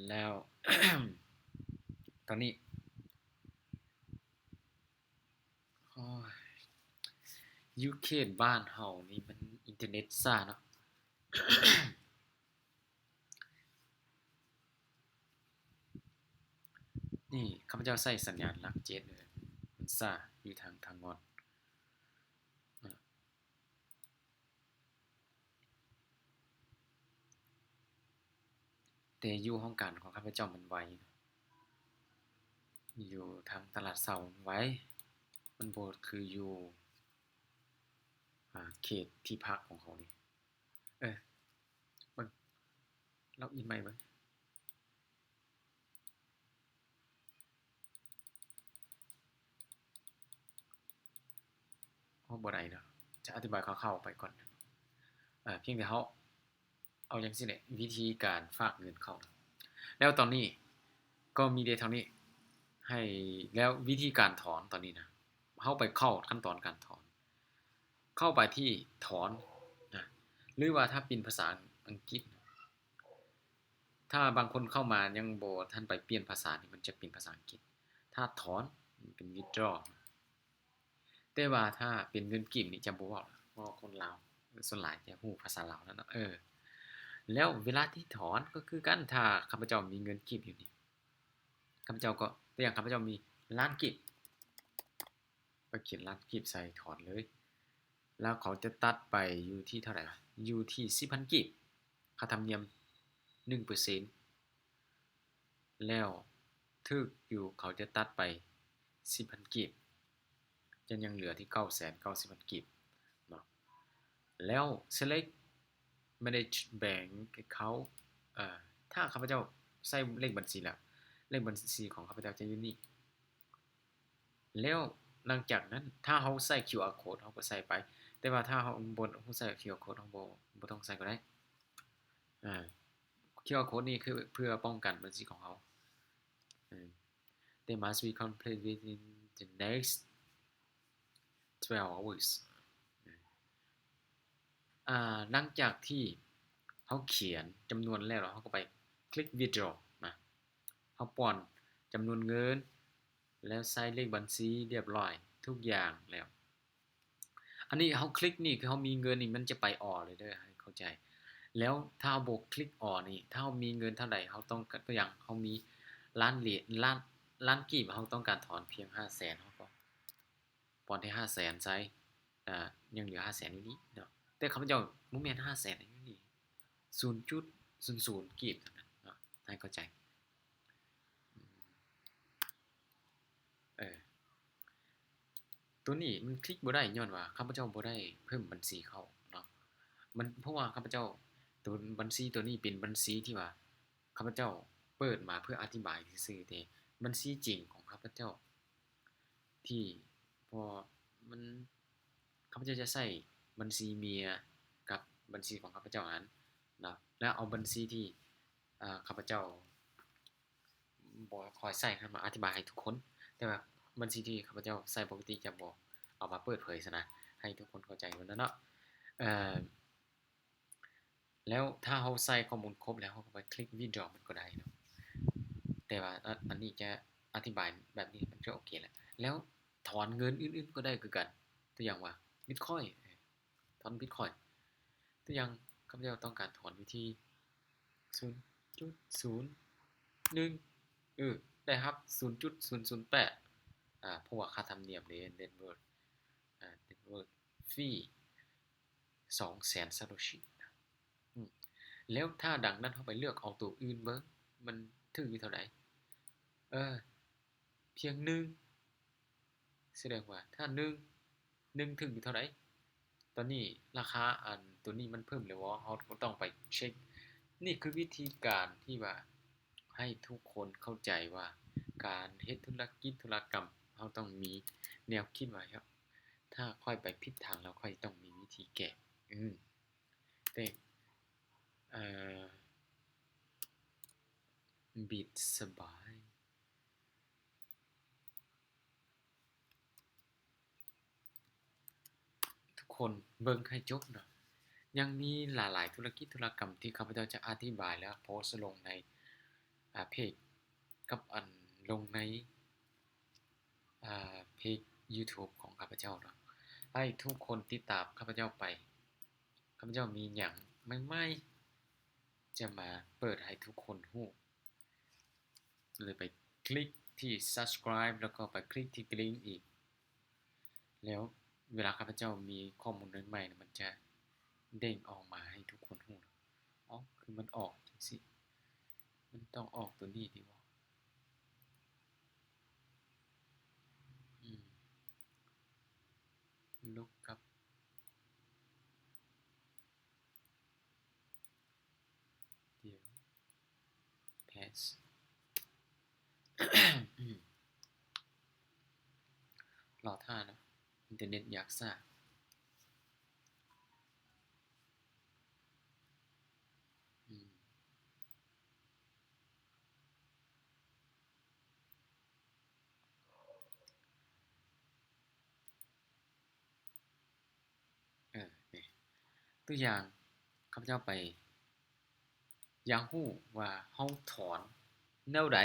ແລ້ວ ຕອນນີ້ ໂອ້ຍ ຢູ່ເຂດບ້ານເຮົານີ້ມັນອິນເຕີເນັດຊ້າເນາະ ນີ້ ຂ້າພະເຈົ້າໃຊ້ສັນຍານຫຼັກເຈັດ ເອີ ມັນຊ້າຢູ່ທາງ ທາງງອນ ແຕ່ຢູ່ຫ້ອງການຂອງຂ້າພະເຈົ້າມັນໄວ ຢູ່ທາງຕະຫຼາດເຊົ້າມັນໄວ ມັນບໍ່ຄືຢູ່ ອາ ເຂດທີ່ພັກຂອງເຮົານີ້ ເອີ ເບິ່ງ ລັອກອິນໃໝ່ເບິ່ງ. ບໍ່ໄດ້ເນາະ ຈະອະທິບາຍຄ່າວໆໄປກ່ອນ. ອາ ພຽງແຕ່ເຮົາເອົາຈັ່ງຊີ້ແຫຼະ ວິທີການຝາກເງິນເຂົ້າ. ແລ້ວຕອນນີ້ກໍມີແຕ່ເທົ່ານີ້ ໃຫ້ ແລ້ວວິທີການຖອນຕອນນີ້ນະ ເຮົາໄປເຂົ້າຂັ້ນຕອນການຖອນ ເຂົ້າໄປທີ່ຖອນນະ ຫຼືວ່າຖ້າເປັນພາສາອັງກິດ ຖ້າບາງຄົນເຂົ້າມາຍັງບໍ່ທັນໄປປ່ຽນພາສານີ້ ມັນຈະເປັນພາສາອັງກິດ. ຖ້າຖອນ ມັນເປັນ withdraw. ແຕ່ວ່າຖ້າເປັນເງິນກີບນີ້ຈະບໍ່ເວົ້າ ເພາະວ່າຄົນລາວສ່ວນຫຼາຍຈະຮູ້ພາສາລາວແລ້ວເນາະ. ເອີ ແລ້ວເວລາທີ່ຖອນກໍຄືກັນ ຖ້າຂ້າພະເຈົ້າມີເງິນກີບຢູ່ນີ້ ຂ້າພະເຈົ້າກໍ ຕົວຢ່າງ ຂ້າພະເຈົ້າມີລ້ານກີບ ກໍຂຽນລ້ານກີບໃສ່ຖອນເລີຍ ແລ້ວເຂົາຈະຕັດໄປຢູ່ທີ່ເທົ່າໃດວະ ຢູ່ທີ່ສິບພັນກີບ ຄ່າທຳນຽມໜຶ່ງເປີເຊັນ ແລ້ວຖືກຢູ່ ເຂົາຈະຕັດໄປສິບພັນກີບ ຈະຍັງເຫຼືອທີ່ເກົ້າແສນເກົ້າສິບພັນກີບເນາະ. ແລ້ວ select manage bank account ເອີ ຖ້າຂ້າພະເຈົ້າໃສ່ເລກບັນຊີແລ້ວ ເລກບັນຊີຂອງຂ້າພະເຈົ້າຈະຢູ່ນີ້. ແລ້ວຫຼັງຈາກນັ້ນ ຖ້າເຮົາໃສ່ QR code ເຮົາກໍໃສ່ໄປ ແຕ່ວ່າຖ້າເຮົາບໍ່ຮູ້ໃຊ້ QR code ເຮົາບໍ່ ບໍ່ຕ້ອງໃສ່ກໍໄດ້. ອາ QR code ນີ້ຄືເພື່ອປ້ອງກັນບັນຊີຂອງເຮົາ. ເອີ They must be complete within the next twelve hours. ອາ ຫຼັງຈາກທີ່ເຮົາຂຽນຈຳນວນແລ້ວ ເຮົາກໍໄປຄລິກ withdraw ນະ ເຮົາປ້ອນຈຳນວນເງິນ ແລ້ວໃສ່ເລກບັນຊີລຽບລ້ອຍທຸກຢ່າງແລ້ວ. ອັນນີ້ເຮົາຄລິກນີ້ ຄືເຮົາມີເງິນນີ້ ມັນຈະໄປ all ເລີຍເດີ ໃຫ້ເຂົ້າໃຈ. ແລ້ວຖ້າເຮົາບໍ່ຄລິກ all ນີ້ ຖ້າເຮົາມີເງິນເທົ່າໃດ ເຮົາຕ້ອງ ຕົວຢ່າງ ເຮົາມີລ້ານຫຼຽນ ລ້ານ ລ້ານກີບ ເຮົາຕ້ອງການຖອນພຽງຫ້າແສນ ເຮົາກໍປ້ອນທີ່ຫ້າແສນໃສ່ ອາ ຍັງເຫຼືອຫ້າແສນຢູ່ນີ້ເນາະ. ແຕ່ຂ້າພະເຈົ້າບໍ່ແມ່ນຫ້າແສນຢູ່ນີ້ ສູນຈຸດສູນສູນກີບເທົ່ານັ້ນເນາະ ໃຫ້ເຂົ້າໃຈ. ເອີ ຕົວນີ້ມັນຄລິກບໍ່ໄດ້ ຍ້ອນວ່າຂ້າພະເຈົ້າບໍ່ໄດ້ເພີ່ມບັນຊີເຂົ້າເນາະ. ມັນ ເພາະວ່າຂ້າພະເຈົ້າ ຕົວບັນຊີຕົວນີ້ເປັນບັນຊີທີ່ວ່າຂ້າພະເຈົ້າເປີດມາເພື່ອອະທິບາຍຊື່ໆ ແຕ່ບັນຊີຈິງຂອງຂ້າພະເຈົ້າ ທີ່ ເພາະມັນ ຂ້າພະເຈົ້າຈະໃຊ້ບັນຊີເມຍກັບບັນຊີຂອງຂ້າພະເຈົ້າຫັ້ນເນາະ ແລ້ວເອົາບັນຊີທີ່ ອາ ຂ້າພະເຈົ້າບໍ່ຄ່ອຍໃຊ້ຫັ້ນມາອະທິບາຍໃຫ້ທຸກຄົນ. ແຕ່ວ່າບັນຊີທີ່ຂ້າພະເຈົ້າໃຊ້ປົກກະຕິຈະບໍ່ເອົາມາເປີດເຜີຍຊັ້ນນະ ໃຫ້ທຸກຄົນເຂົ້າໃຈເນາະ. ເອີ ແລ້ວຖ້າເຮົາໃສ່ຂໍ້ມູນຄົບແລ້ວ ເຮົາກໍໄປຄລິກ withdraw ມັນກໍໄດ້ເນາະ. ແຕ່ວ່າ ອາ ອັນນີ້ຈະອະທິບາຍແບບນີ້ ມັນຈະໂອເຄແຫຼະ. ແລ້ວຖອນເງິນອື່ນໆກໍໄດ້ຄືກັນ ຕົວຢ່າງວ່າ Bitcoin ເອີ ຖອນ Bitcoin ຕົວຢ່າງ ຂ້າພະເຈົ້າຕ້ອງການຖອນຢູ່ທີ່ສູນຈຸດສູນໜຶ່ງ ເອີ ໄດ້ຮັບສູນຈຸດສູນສູນແປດ ອາ ເພາະວ່າຄ່າທຳນຽມເດ network ອາ network fee ສອງແສນ Satoshi. ອືມ ແລ້ວຖ້າດັ່ງນັ້ນ ເຮົາໄປເລືອກເອົາໂຕອື່ນເບິ່ງ ມັນຖືກຢູ່ເທົ່າໃດ? ເອີ ພຽງໜຶ່ງ ສະແດງວ່າຖ້າໜຶ່ງ ໜຶ່ງຖືກຢູ່ເທົ່າໃດ? ຕອນນີ້ລາຄາອັນໂຕນີ້ມັນເພີ່ມແລ້ວບໍ່? ເຮົາກໍຕ້ອງໄປເຊັກ. ນີ້ຄືວິທີການທີ່ວ່າ ໃຫ້ທຸກຄົນເຂົ້າໃຈວ່າ ການເຮັດທຸລະກິດທຸລະກຳ ເຮົາຕ້ອງມີແນວຄິດວ່າ ຖ້າຂ້ອຍໄປຜິດທາງແລ້ວ ຂ້ອຍຕ້ອງມີວິທີແກ້. ອືມ ແຕ່ ເອີ ບິດສະບາຍ. ທຸກຄົນເບິ່ງໃຫ້ຈົບເນາະ. ຍັງມີຫຼາຍໆທຸລະກິດທຸລະກຳທີ່ຂ້າພະເຈົ້າຈະອະທິບາຍ ແລະ ໂພສລົງໃນ ອາ ເພຈ ກັບອັນລົງໃນ ອາ ເພຈ YouTube ຂອງຂ້າພະເຈົ້າເນາະ. ໃຫ້ທຸກຄົນຕິດຕາມຂ້າພະເຈົ້າໄປ. ຂ້າພະເຈົ້າມີຫຍັງໃໝ່ໆ ຈະມາເປີດໃຫ້ທຸກຄົນຮູ້. ເລີຍໄປຄລິກທີ່ subscribe ແລ້ວກໍໄປຄລິກທີ່ກະລິ່ງອີກ ແລ້ວເວລາຂ້າພະເຈົ້າມີຂໍ້ມູນໃໝ່ໆ ມັນຈະເດ້ງອອກມາໃຫ້ທຸກຄົນຮູ້. ເອົ້າ ຄືມັນອອກຈັ່ງຊີ້ ມັນຕ້ອງອອກຕົວນີ້ຕິເບາະ? ອືມ ລົບກັບ ດຽວ paste ລໍຖ້າເນາະ ອິນເຕີເນັດຢາກຊ້າ. ຕົວຢ່າງ ຂ້າພະເຈົ້າໄປຢາກຮູ້ວ່າເຮົາຖອນແນວໃດ?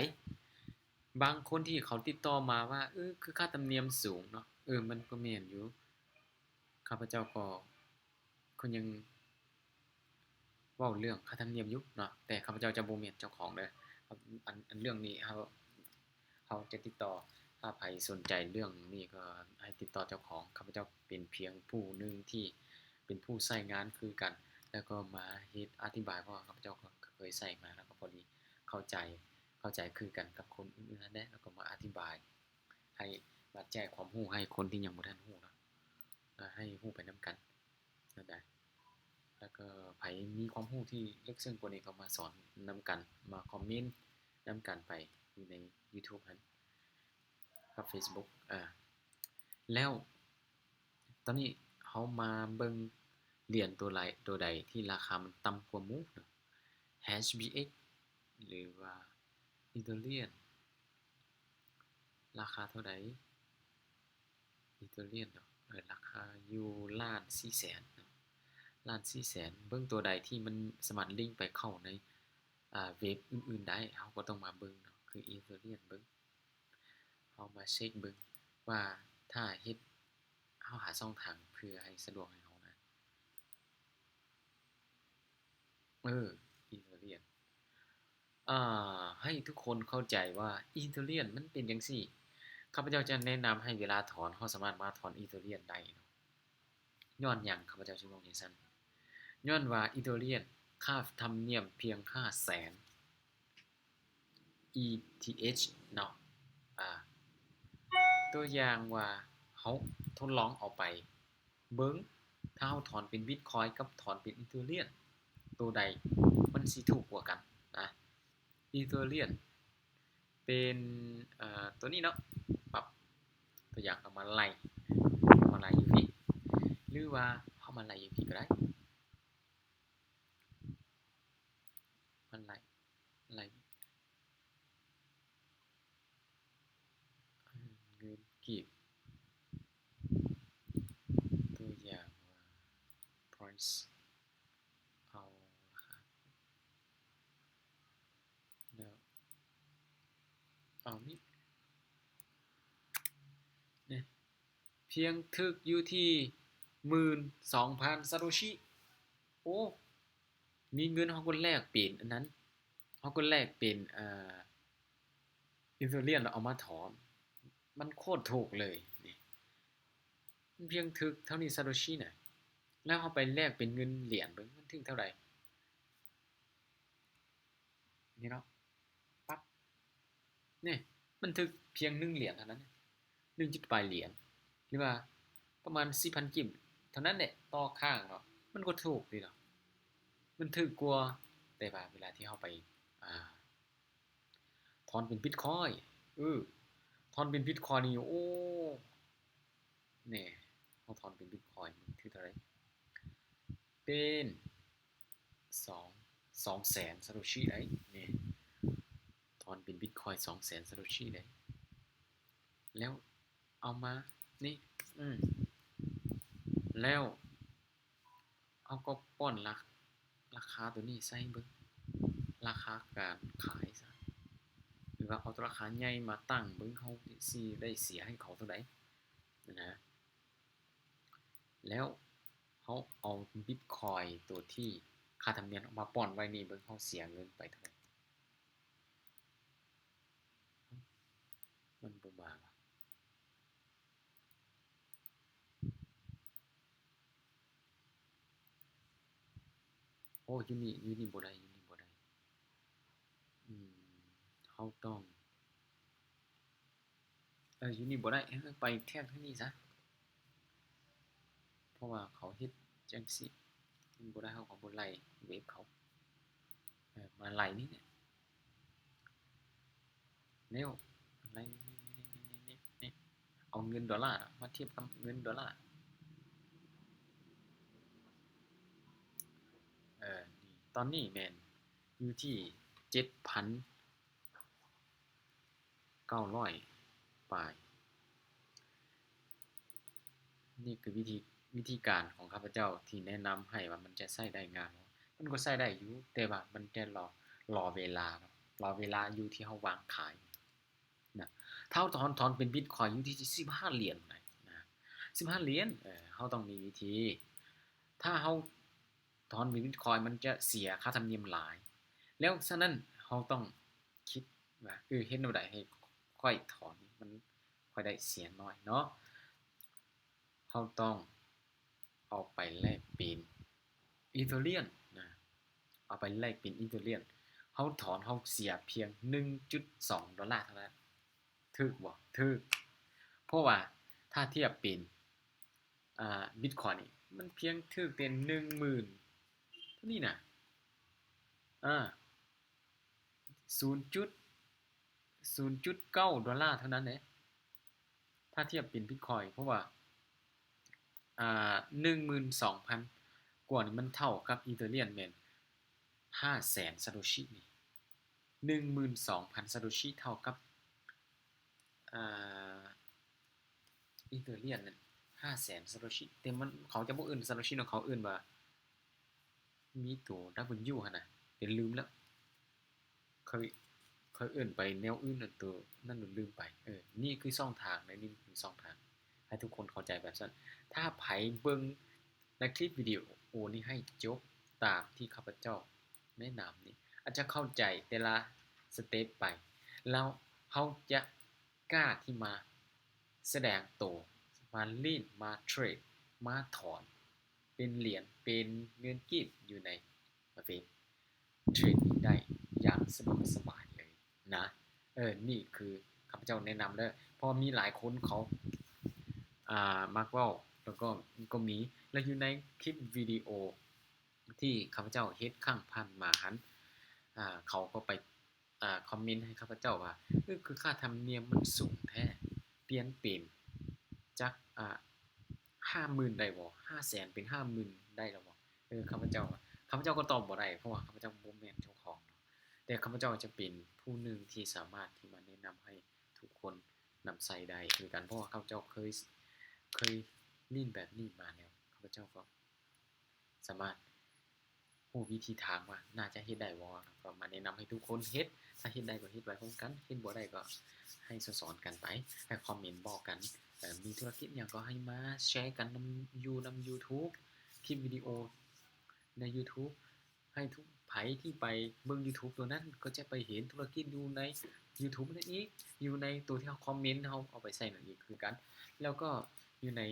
ບາງຄົນທີ່ເຂົາຕິດຕໍ່ມາວ່າ ເອີ ຄືຄ່າທຳນຽມສູງເນາະ. ເອີ ມັນກໍແມ່ນຢູ່. ຂ້າພະເຈົ້າກໍ ກໍຍັງເວົ້າເລື່ອງຄ່າທຳນຽມຢູ່ເນາະ, ແຕ່ຂ້າພະເຈົ້າຈະບໍ່ແມ່ນເຈົ້າຂອງເດີ. ອັນ ອັນເລື່ອງນີ້ເຮົາ ເຮົາຈະຕິດຕໍ່, ຖ້າໃຜສົນໃຈເລື່ອງນີ້ກໍໃຫ້ຕິດຕໍ່ເຈົ້າຂອງ. ຂ້າພະເຈົ້າເປັນພຽງຜູ້ໜຶ່ງທີ່ເປັນຜູ້ໃຊ້ງານຄືກັນ ແລ້ວກໍມາເຮັດອະທິບາຍ, ເພາະວ່າຂ້າພະເຈົ້າກໍເຄີຍໃຊ້ມາ ແລ້ວກໍພໍດີເຂົ້າໃຈ, ເຂົ້າໃຈຄືກັນກັບຄົນອື່ນໆນັ້ນແຫຼະ, ແລ້ວກໍມາອະທິບາຍ ໃຫ້ມາແຈກຄວາມຮູ້ໃຫ້ຄົນທີ່ຍັງບໍ່ທັນຮູ້ເນາະ, ໃຫ້ຮູ້ໄປນຳກັນນັ້ນນະ. ແລ້ວກໍໃຜມີຄວາມຮູ້ທີ່ເລິກເຊິ່ງກວ່ານີ້ກໍມາສອນນຳກັນ, ມາຄອມເມັນນຳກັນໄປຢູ່ໃນ YouTube ຫັ້ນ ກັບ Facebook. ອາ ແລ້ວຕອນນີ້ເຮົາມາເບິ່ງຫຼຽນຕົວໃດ ຕົວໃດທີ່ລາຄາມັນຕ່ຳກວ່າໝູ່ເນາະ, ເອັດເອັຊບີເອັກ ຫຼືວ່າ Ethereum ລາຄາເທົ່າໃດ? Ethereum ເນາະ, ເອີ ລາຄາຢູ່ລ້ານສີ່ແສນເນາະ, ລ້ານສີ່ແສນ. ເບິ່ງຕົວໃດທີ່ມັນສາມາດລິງໄປເຂົ້າໃນ ອາ ເວັບອື່ນໆໄດ້ ເຮົາກໍຕ້ອງມາເບິ່ງເນາະ, ຄື Ethereum ເບິ່ງ. ເຮົາມາເຊັກເບິ່ງວ່າຖ້າເຮັດ ເຮົາຫາຊ່ອງທາງເພື່ອໃຫ້ສະດວກໃຫ້ເຮົານະ. ເອີ Ethereum ອາ ໃຫ້ທຸກຄົນເຂົ້າໃຈວ່າ Ethereum ມັນເປັນຈັ່ງຊີ້. ຂ້າພະເຈົ້າຈະແນະນຳໃຫ້ເວລາຖອນ ເຮົາສາມາດມາຖອນ Ethereum ໄດ້ເນາະ. ຍ້ອນຫຍັງຂ້າພະເຈົ້າຈຶ່ງເວົ້າຈັ່ງຊັ້ນ? ຍ້ອນວ່າ Ethereum ຄ່າທຳນຽມພຽງຫ້າແສນ ETH ເນາະ. ອາ ຕົວຢ່າງວ່າເຮົາທົດລອງເອົາໄປເບິ່ງ, ຖ້າເຮົາຖອນເປັນ Bitcoin ກັບຖອນເປັນ Ethereum ໂຕໃດມັນຊິຖືກກວ່າກັນນະ? Ethereum ເປັນ ເອີ ໂຕນີ້ເນາະ, ປັບ ຕົວຢ່າງເອົາມາໄລ່ ເອົາມາໄລ່ຢູ່ພີ້ ຫຼືວ່າເຮົາມາໄລ່ຢູ່ພີ້ກໍໄດ້. ມັນໄລ່ ໄລ່ ເງິນກີບ ຕົວຢ່າງວ່າ price ເອົາລະ ແລ້ວເອົານີ້ ນີ້ ພຽງຖືກຢູ່ທີ່ໝື່ນສອງພັນຊາໂຕຊິ. ໂອ້ ມີເງິນເຮົາກໍແລກເປັນອັນນັ້ນ ເຮົາກໍແລກເປັນ ເອີ Ethereum ແລ້ວເອົາມາຖອນ ມັນໂຄດຖືກເລີຍນີ້. ມັນພຽງຖືກເທົ່ານີ້ຊາໂຕຊິນະ, ແລ້ວເຮົາໄປແລກເປັນເງິນຫຼຽນເບິ່ງ ມັນຖືກເທົ່າໃດ? ນີ້ເນາະ ປັບ ນີ້ ມັນຖືກພຽງໜຶ່ງຫຼຽນເທົ່ານັ້ນ ໜຶ່ງຈຸດປາຍຫຼຽນ ຫຼືວ່າປະມານສີ່ພັນກີບເທົ່ານັ້ນແຫຼະ ຕໍ່ຄັ້ງເນາະ. ມັນກໍຖືກດີເນາະ ມັນຖືກກວ່າ ແຕ່ວ່າເວລາທີ່ເຮົາໄປ ອາ ຖອນເປັນ Bitcoin ເອີ ຖອນເປັນ Bitcoin ນີ້ ໂອ້ ແນ່ ເຮົາຖອນເປັນ Bitcoin ຖືກເທົ່າໃດ? ເປັນ ສອງ ສອງແສນຊາໂຕຊິໄດ໋ ນີ້ ຖອນເປັນບິດຄອຍສອງແສນຊາໂຕຊິໄດ໋. ແລ້ວເອົາມານີ້ ອືມ ແລ້ວເຮົາກໍປ້ອນລາ ລາຄາໂຕນີ້ໃສ່ເບິ່ງ ລາຄາການຂາຍຊະ ຫຼືວ່າເອົາໂຕລາຄາໃຫຍ່ມາຕັ້ງເບິ່ງ ເຮົາຊິໄດ້ເສຍໃຫ້ເຂົາເທົ່າໃດນະ. ແລ້ວເຮົາເອົາບິດຄອຍໂຕທີ່ຄ່າທຳນຽມເອົາມາປ້ອນໄວ້ນີ້ເບິ່ງ ເຮົາເສຍເງິນໄປເທົ່າໃດ? ມັນບໍ່ມາຫວາ? ໂອ້ ຢູ່ນີ້ ຢູ່ນີ້ບໍ່ໄດ້ ຢູ່ນີ້ບໍ່ໄດ້. ອືມ ເຮົາຕ້ອງ ເອີ ຢູ່ນີ້ບໍ່ໄດ້ ເອີ ໄປແທກທາງນີ້ຊະ ເພາະວ່າເຂົາເຮັດຈັ່ງຊີ້ ມັນບໍ່ໄດ້ ເຮົາກໍບໍ່ໄລ່ເວັບເຂົາ ເອີ ມາໄລ່ນີ້ແຫຼະ ແລ້ວໄລ່ນີ້ ເອົາເງິນໂດລາມາທຽບກັບເງິນໂດລາ ເອີ ນີ້ ຕອນນີ້ແມ່ນຢູ່ທີ່ເຈັດພັນ ເກົ້າຮ້ອຍປາຍ. ນີ້ຄືວິທີ ວິທີການຂອງຂ້າພະເຈົ້າທີ່ແນະນຳໃຫ້ວ່າມັນຈະໃຊ້ໄດ້ງາມບໍ່? ມັນກໍໃຊ້ໄດ້ຢູ່, ແຕ່ວ່າມັນຈະລໍ ລໍເວລາເນາະ, ລໍເວລາຢູ່ທີ່ເຮົາວາງຂາຍນະ. ຖ້າເຮົາຖອນ ຖອນເປັນບິດຄອຍຢູ່ທີ່ສິບຫ້າຫຼຽນນະ, ສິບຫ້າຫຼຽນ, ເອີ ເຮົາຕ້ອງມີວິທີ. ຖ້າເຮົາຖອນເປັນບິດຄອຍ ມັນຈະເສຍຄ່າທຳນຽມຫຼາຍ. ແລ້ວສະນັ້ນເຮົາຕ້ອງຄິດວ່າ ເອີ ເຮັດແນວໃດໃຫ້ຂ້ອຍຖອນ ມັນ ຂ້ອຍໄດ້ເສຍໜ້ອຍເນາະ. ເຮົາຕ້ອງເອົາໄປແລກເປັນອີເທີຣຽນນະ, ເອົາໄປແລກເປັນອີເທີຣຽນ. ເຮົາຖອນ ເຮົາເສຍພຽງໜຶ່ງຈຸດສອງໂດລາເທົ່ານັ້ນ. ຖືກບໍ່? ຖືກ. ເພາະວ່າຖ້າທຽບເປັນ ອ່າ ບິດຄອຍນີ້ ມັນພຽງຖືກແຕ່ໜຶ່ງໝື່ນເທົ່ານີ້ນະ, ອ່າ ສູນຈຸດ ສູນຈຸດເກົ້າໂດລາເທົ່ານັ້ນເດ້ ຖ້າທຽບເປັນບິດຄອຍ. ເພາະວ່າ ອ່າ ໜຶ່ງໝື່ນສອງພັນກວ່ານີ້ ມັນເທົ່າກັບອີເທີຣຽນແມ່ນຫ້າແສນຊາໂຕຊິນີ້. ໜຶ່ງໝື່ນສອງພັນຊາໂຕຊິເທົ່າກັບ ອ່າ ອີເທີຣຽນນັ້ນ ຫ້າແສນຊາໂຕຊິ, ແຕ່ມັນ ເຂົາຈະບໍ່ເອີ້ນຊາໂຕຊິເນາະ, ເຂົາເອີ້ນວ່າ ມີໂຕ W ຫັ້ນນະ, ແຕ່ລືມແລ້ວ. ເຄີຍ ເຄີຍເອີ້ນໄປແນວອື່ນ ໂຕນັ້ນລືມໄປ. ເອີ ນີ້ຄືຊ່ອງທາງເດ້, ນີ້ຄືຊ່ອງທາງ ໃຫ້ທຸກຄົນເຂົ້າໃຈແບບຊັ້ນ. ຖ້າໃຜເບິ່ງໃນຄລິບວິດີໂອນີ້ໃຫ້ຈົບຕາມທີ່ຂ້າພະເຈົ້າແນະນຳນີ້ ອາດຈະເຂົ້າໃຈແຕ່ລະສະເຕັບໄປ, ແລ້ວເຮົາຈະກ້າທີ່ມາສະແດງໂຕ, ມາຫຼິ້ນ, ມາເທຣດ, ມາຖອນເປັນຫຼຽນ, ເປັນເງິນກີບຢູ່ໃນເວັບເທຣດນີ້ໄດ້ຢ່າງສະດວກສະບາຍເລີຍນະ. ເອີ ນີ້ຄືຂ້າພະເຈົ້າແນະນຳເດີ, ເພາະມີຫຼາຍຄົນເຂົາ ອ່າ ມັກເວົ້າ ແລ້ວກໍ ກໍມີ ແລະ ຢູ່ໃນຄລິບວິດີໂອທີ່ຂ້າພະເຈົ້າເຮັດຄັ້ງຜ່ານມາຫັ້ນ ອ່າ ເຂົາກໍໄປ ອ່າ ຄອມເມັນໃຫ້ຂ້າພະເຈົ້າວ່າ ເອີ ຄືຄ່າທຳນຽມມັນສູງແທ້, ປ່ຽນເປັນຈັກ ອ່າ ຫ້າໝື່ນໄດ້ບໍ່? ຫ້າແສນເປັນຫ້າໝື່ນໄດ້ແລ້ວບໍ່? ເອີ ຂ້າພະເຈົ້າ ຂ້າພະເຈົ້າກໍຕອບບໍ່ໄດ້ ເພາະວ່າຂ້າພະເຈົ້າບໍ່ແມ່ນເຈົ້າຂອງເນາະ, ແຕ່ຂ້າພະເຈົ້າຈະເປັນຜູ້ໜຶ່ງທີ່ສາມາດທີ່ມາແນະນຳໃຫ້ທຸກຄົນນຳໃຊ້ໄດ້ຄືກັນ, ເພາະວ່າຂ້າພະເຈົ້າເຄີຍ ເຄີຍຫຼິ້ນແບບນີ້ມາແລ້ວ, ຂ້າພະເຈົ້າກໍສາມາດຮູ້ວິທີທາງວ່າໜ້າຈະເຮັດໄດ້ບໍ່, ແລ້ວກໍມາແນະນຳໃຫ້ທຸກຄົນເຮັດ, ຖ້າເຮັດໄດ້ກໍເຮັດໄປພ້ອມກັນ, ເຮັດບໍ່ໄດ້ກໍໃຫ້ສອນໆກັນໄປ, ໃຫ້ຄອມເມັນບອກກັນ, ເອີ ມີທຸລະກິດຫຍັງກໍໃຫ້ມາແຊກັນນຳ ຢູ່ນຳ YouTube ຄລິບວິດີໂອໃນ YouTube ໃຫ້ທຸກ ໃຜທີ່ໄປເບິ່ງ YouTube ຕົວນັ້ນກໍຈະໄປເຫັນທຸລະກິດຢູ່ໃນ YouTube ນັ້ນອີກ, ຢູ່ໃນຕົວທີ່ເຮົາຄອມເມັນ ເຮົາເອົາໄປໃສ່ນັ້ນອີກຄືກັນ, ແລ້ວກໍຢູ່ໃນ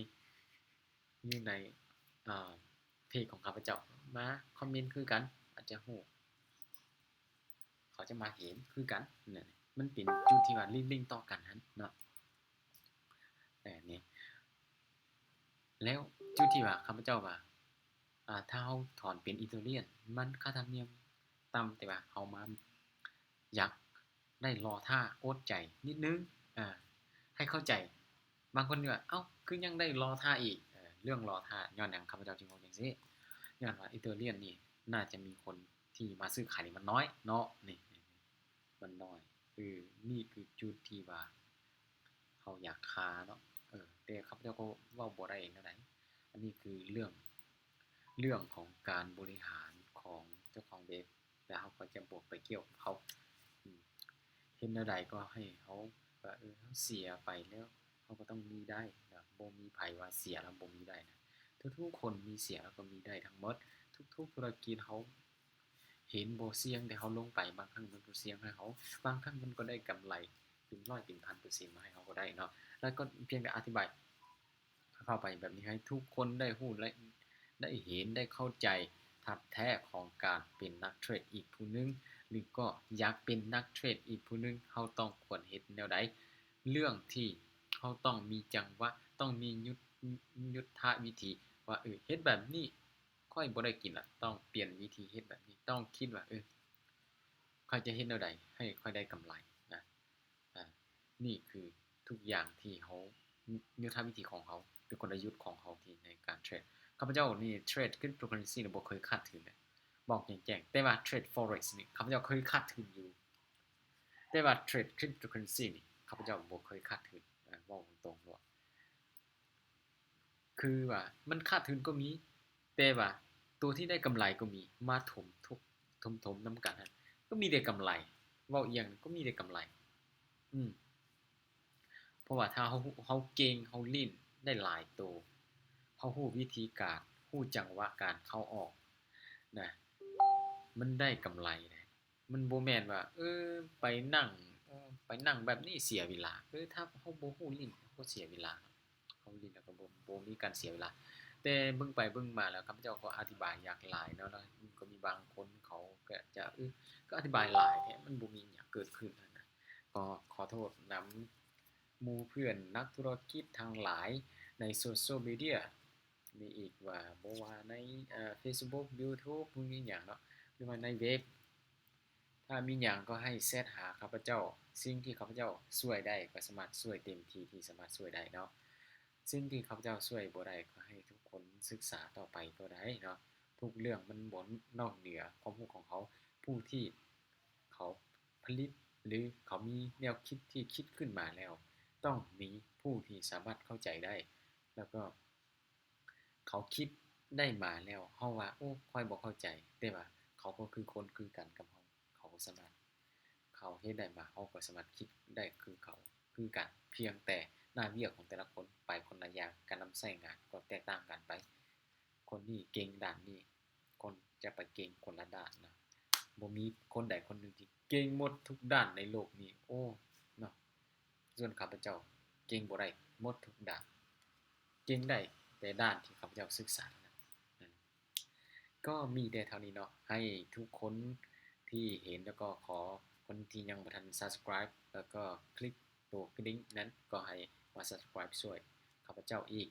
ຢູ່ໃນ ອ່າ ເພຈຂອງຂ້າພະເຈົ້າ ມາຄອມເມັນຄືກັນ, ອາດຈະຮູ້ ເຂົາຈະມາເຫັນຄືກັນ. ນັ້ນ ມັນເປັນຈຸດທີ່ວ່າລິງໆຕໍ່ກັນຫັ້ນເນາະ. ເອີ ນີ້ ແລ້ວຈຸດທີ່ວ່າຂ້າພະເຈົ້າວ່າ ອ່າ ຖ້າເຮົາຖອນເປັນອີເທີຣຽນ ມັນຄ່າທຳນຽມຕ່ຳ, ແຕ່ວ່າເຮົາມາຢາກໄດ້ລໍຖ້າ ອົດໃຈນິດໜຶ່ງ ອ່າ ໃຫ້ເຂົ້າໃຈ. ບາງຄົນວ່າ ເອົ້າ ຄືຍັງໄດ້ລໍຖ້າອີກ? ເອີ ເລື່ອງລໍຖ້າ ຍ້ອນຫຍັງຂ້າພະເຈົ້າຈຶ່ງເວົ້າຈັ່ງຊີ້? ຍ້ອນວ່າອີເທີຣຽນນີ້ ໜ້າຈະມີຄົນທີ່ມາຊື້ຂາຍນີ້ມັນນ້ອຍເນາະ, ນີ້ ມັນນ້ອຍ. ເອີ ນີ້ຄືຈຸດທີ່ວ່າເຮົາຢາກຄາເນາະ, ເອີ ແຕ່ຂ້າພະເຈົ້າກໍເວົ້າບໍ່ໄດ້ແນວໃດ. ອັນນີ້ຄືເລື່ອງ ເລື່ອງຂອງການບໍລິຫານຂອງເຈົ້າຂອງເວັບ, ແລ້ວເຮົາກໍຈະບໍ່ໄປກ່ຽວກັບເຂົາ. ອືມ ເຮັດແນວໃດກໍໃຫ້ເຮົາວ່າ ເອີ ເຮົາເສຍໄປແລ້ວ ເຮົາກໍຕ້ອງມີໄດ້ນະ, ບໍ່ມີໃຜວ່າເສຍແລ້ວບໍ່ມີໄດ້ນະ. ທຸກໆຄົນມີເສຍແລ້ວກໍມີໄດ້ທັງໝົດ. ທຸກໆທຸລະກິດເຮົາ ເຫັນບໍ່ສ່ຽງ ແຕ່ເຮົາລົງໄປ ບາງຄັ້ງມັນກໍສ່ຽງໃຫ້ເຮົາ, ບາງຄັ້ງມັນກໍໄດ້ກຳໄລເປັນຮ້ອຍເປັນພັນເປີເຊັນມາໃຫ້ເຮົາກໍໄດ້ເນາະ. ແລ້ວກໍພຽງແຕ່ອະທິບາຍເຂົ້າໄປແບບນີ້ ໃຫ້ທຸກຄົນໄດ້ຮູ້ ແລະ ໄດ້ເຫັນ ໄດ້ເຂົ້າໃຈທາດແທ້ຂອງການເປັນນັກເທຣດອີກຜູ້ໜຶ່ງ ຫຼື ກໍຢາກເປັນນັກເທຣດອີກຜູ້ໜຶ່ງ ເຮົາຕ້ອງຄວນເຮັດແນວໃດ, ເລື່ອງທີ່ເຮົາຕ້ອງມີຈັງຫວະ, ຕ້ອງມີຍຸດ ຍຸດທະວິທີວ່າ ເອີ ເຮັດແບບນີ້ ຂ້ອຍບໍ່ໄດ້ກິນລະ, ຕ້ອງປ່ຽນວິທີເຮັດແບບນີ້, ຕ້ອງຄິດວ່າ ເອີ ຂ້ອຍຈະເຮັດແນວໃດໃຫ້ຂ້ອຍໄດ້ກຳໄລນະ. ອາ ນີ້ຄືທຸກຢ່າງທີ່ເຮົາ ຍຸດທະວິທີຂອງເຮົາ ຫຼື ກົນລະຍຸດຂອງເຮົາທີ່ໃນການເທຣດ. ຂ້າພະເຈົ້ານີ້ເທຣດຄຣິບໂຕເຄີເຣນຊີນີ້ບໍ່ເຄີຍຂາດທຶນເດ້, ບອກແຈ້ງໆ, ແຕ່ວ່າເທຣດ Forex ນີ້ ຂ້າພະເຈົ້າເຄີຍຂາດທຶນຢູ່, ແຕ່ວ່າເທຣດຄຣິບໂຕເຄີເຣນຊີນີ້ ຂ້າພະເຈົ້າບໍ່ເຄີຍຂາດທຶນ, ອາ ເວົ້າຕົງໆໂລດ. ຄືວ່າມັນຂາດທຶນກໍມີ ແຕ່ວ່າໂຕທີ່ໄດ້ກຳໄລກໍມີ ມາຖົມທົບ ຖົມໆນຳກັນຫັ້ນ ກໍມີແຕ່ກຳໄລ ເວົ້າອີ່ຫຍັງກໍມີແຕ່ກຳໄລ ອືມ ເພາະວ່າຖ້າເຮົາ ເຮົາເກັ່ງ ເຮົາຫຼິ້ນໄດ້ຫຼາຍໂຕ ເຮົາຮູ້ວິທີການ ຮູ້ຈັງຫວະການເຂົ້າອອກນະ ມັນໄດ້ກຳໄລເດ້. ມັນບໍ່ແມ່ນວ່າ ເອີ ໄປນັ່ງ ເອີ ໄປນັ່ງແບບນີ້ເສຍເວລາ ເອີ ຖ້າເຮົາບໍ່ຮູ້ຫຼິ້ນ ເຮົາກໍເສຍເວລາ ເຮົາຫຼິ້ນແລ້ວກໍບໍ່ ບໍ່ມີການເສຍເວລາ ແຕ່ເບິ່ງໄປເບິ່ງມາແລ້ວ ຂ້າພະເຈົ້າກໍອະທິບາຍຢາກຫຼາຍເນາະ ແລ້ວກໍມີບາງຄົນເຂົາກໍຈະ ເອີ ກໍອະທິບາຍຫຼາຍແທ້ ມັນບໍ່ມີຫຍັງເກີດຂຶ້ນຫັ້ນນະ ກໍຂໍໂທດນຳໝູ່ເພື່ອນນັກທຸລະກິດທັງຫຼາຍໃນໂຊຊຽວມີເດຍ ມີອີກວ່າ ບໍ່ວ່າໃນ ເອີ ເຟສບຸກ ຢູທູບ ມີຫຍັງເນາະ ຫຼືວ່າໃນເວັບ ຖ້າມີຫຍັງກໍໃຫ້ແຊັດຫາຂ້າພະເຈົ້າ ສິ່ງທີ່ຂ້າພະເຈົ້າຊ່ວຍໄດ້ກໍສາມາດຊ່ວຍເຕັມທີ່ທີ່ສາມາດຊ່ວຍໄດ້ເນາະ ສິ່ງທີ່ຂ້າພະເຈົ້າຊ່ວຍບໍ່ໄດ້ກໍໃຫ້ທຸກຄົນສຶກສາຕໍ່ໄປກໍໄດ້ເນາະ ທຸກເລື່ອງມັນບໍ່ນອກເໜືອຄວາມຮູ້ຂອງເຮົາ ຜູ້ທີ່ເຂົາຜະລິດ ຫຼື ເຂົາມີແນວຄິດທີ່ຄິດຂຶ້ນມາແລ້ວ ຕ້ອງມີຜູ້ທີ່ສາມາດເຂົ້າໃຈໄດ້ ແລ້ວກໍ ເຂົາຄິດໄດ້ມາແລ້ວ ເຮົາວ່າ ໂອ້ ຂ້ອຍບໍ່ເຂົ້າໃຈ ແຕ່ວ່າເຂົາກໍຄືຄົນຄືກັນກັບເຮົາ ເຂົາສາມາດ ເຂົາເຮັດໄດ້ມາ ເຮົາກໍສາມາດຄິດໄດ້ຄືເຂົາຄືກັນ ພຽງແຕ່ໜ້າວຽກຂອງແຕ່ລະຄົນໄປຄົນລະຢ່າງ ການນຳໃຊ້ງານກໍແຕກຕ່າງກັນໄປ ຄົນນີ້ເກັ່ງດ້ານນີ້ ຄົນຈະໄປເກັ່ງຄົນລະດ້ານນະ ບໍ່ມີຄົນໃດຄົນໜຶ່ງທີ່ເກັ່ງໝົດທຸກດ້ານໃນໂລກນີ້ ໂອ້ ເນາະ. ສ່ວນຂ້າພະເຈົ້າເກັ່ງບໍ່ໄດ້ໝົດທຸກດ້ານ ເກັ່ງໄດ້ແຕ່ດ້ານທີ່ຂ້າພະເຈົ້າສຶກສາເທົ່ານັ້ນ ກໍມີແຕ່ເທົ່ານີ້ເນາະ ໃຫ້ທຸກຄົນທີ່ເຫັນ ແລ້ວກໍຂໍຄົນທີ່ຍັງບໍ່ທັນ subscribe ແລ້ວກໍຄລິກໂຕກະດິ່ງນັ້ນ ກໍໃຫ້ມາ subscribe ຊ່ວຍຂ້າພະເຈົ້າອີກ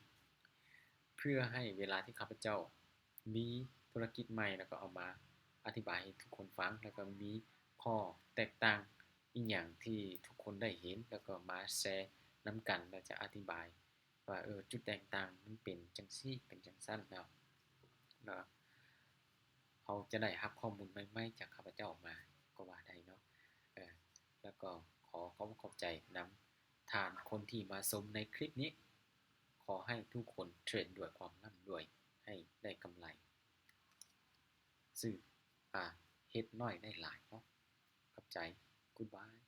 ເພື່ອໃຫ້ເວລາທີ່ຂ້າພະເຈົ້າ ມີທຸລະກິດໃໝ່ ແລ້ວກໍເອົາມາອະທິບາຍໃຫ້ທຸກຄົນຟັງ ແລ້ວກໍມີຂໍ້ແຕກຕ່າງອີ່ຫຍັງທີ່ທຸກຄົນໄດ້ເຫັນ ແລ້ວກໍມາແຊນຳກັນ ແລ້ວຈະອະທິບາຍວ່າ ເອີ ຈຸດແຕກຕ່າງມັນເປັນຈັ່ງຊີ້ ເປັນຈັ່ງຊັ້ນເນາະ ແລ້ວເຮົາຈະໄດ້ຮັບຂໍ້ມູນໃໝ່ໆຈາກຂ້າພະເຈົ້າມາກໍວ່າໄດ້ເນາະ ເອີ ແລ້ວກໍຂໍຂອບອົກຂອບໃຈນຳທ່ານຄົນທີ່ມາຊົມໃນຄລິບນີ້ ຂໍໃຫ້ທຸກຄົນເທຣດດ້ວຍຄວາມລ່ຳລວຍ ໃຫ້ໄດ້ກຳໄລ ຊື້ ອາ ເຮັດໜ້ອຍໄດ້ຫຼາຍເນາະ ຂອບໃຈ Goodbye.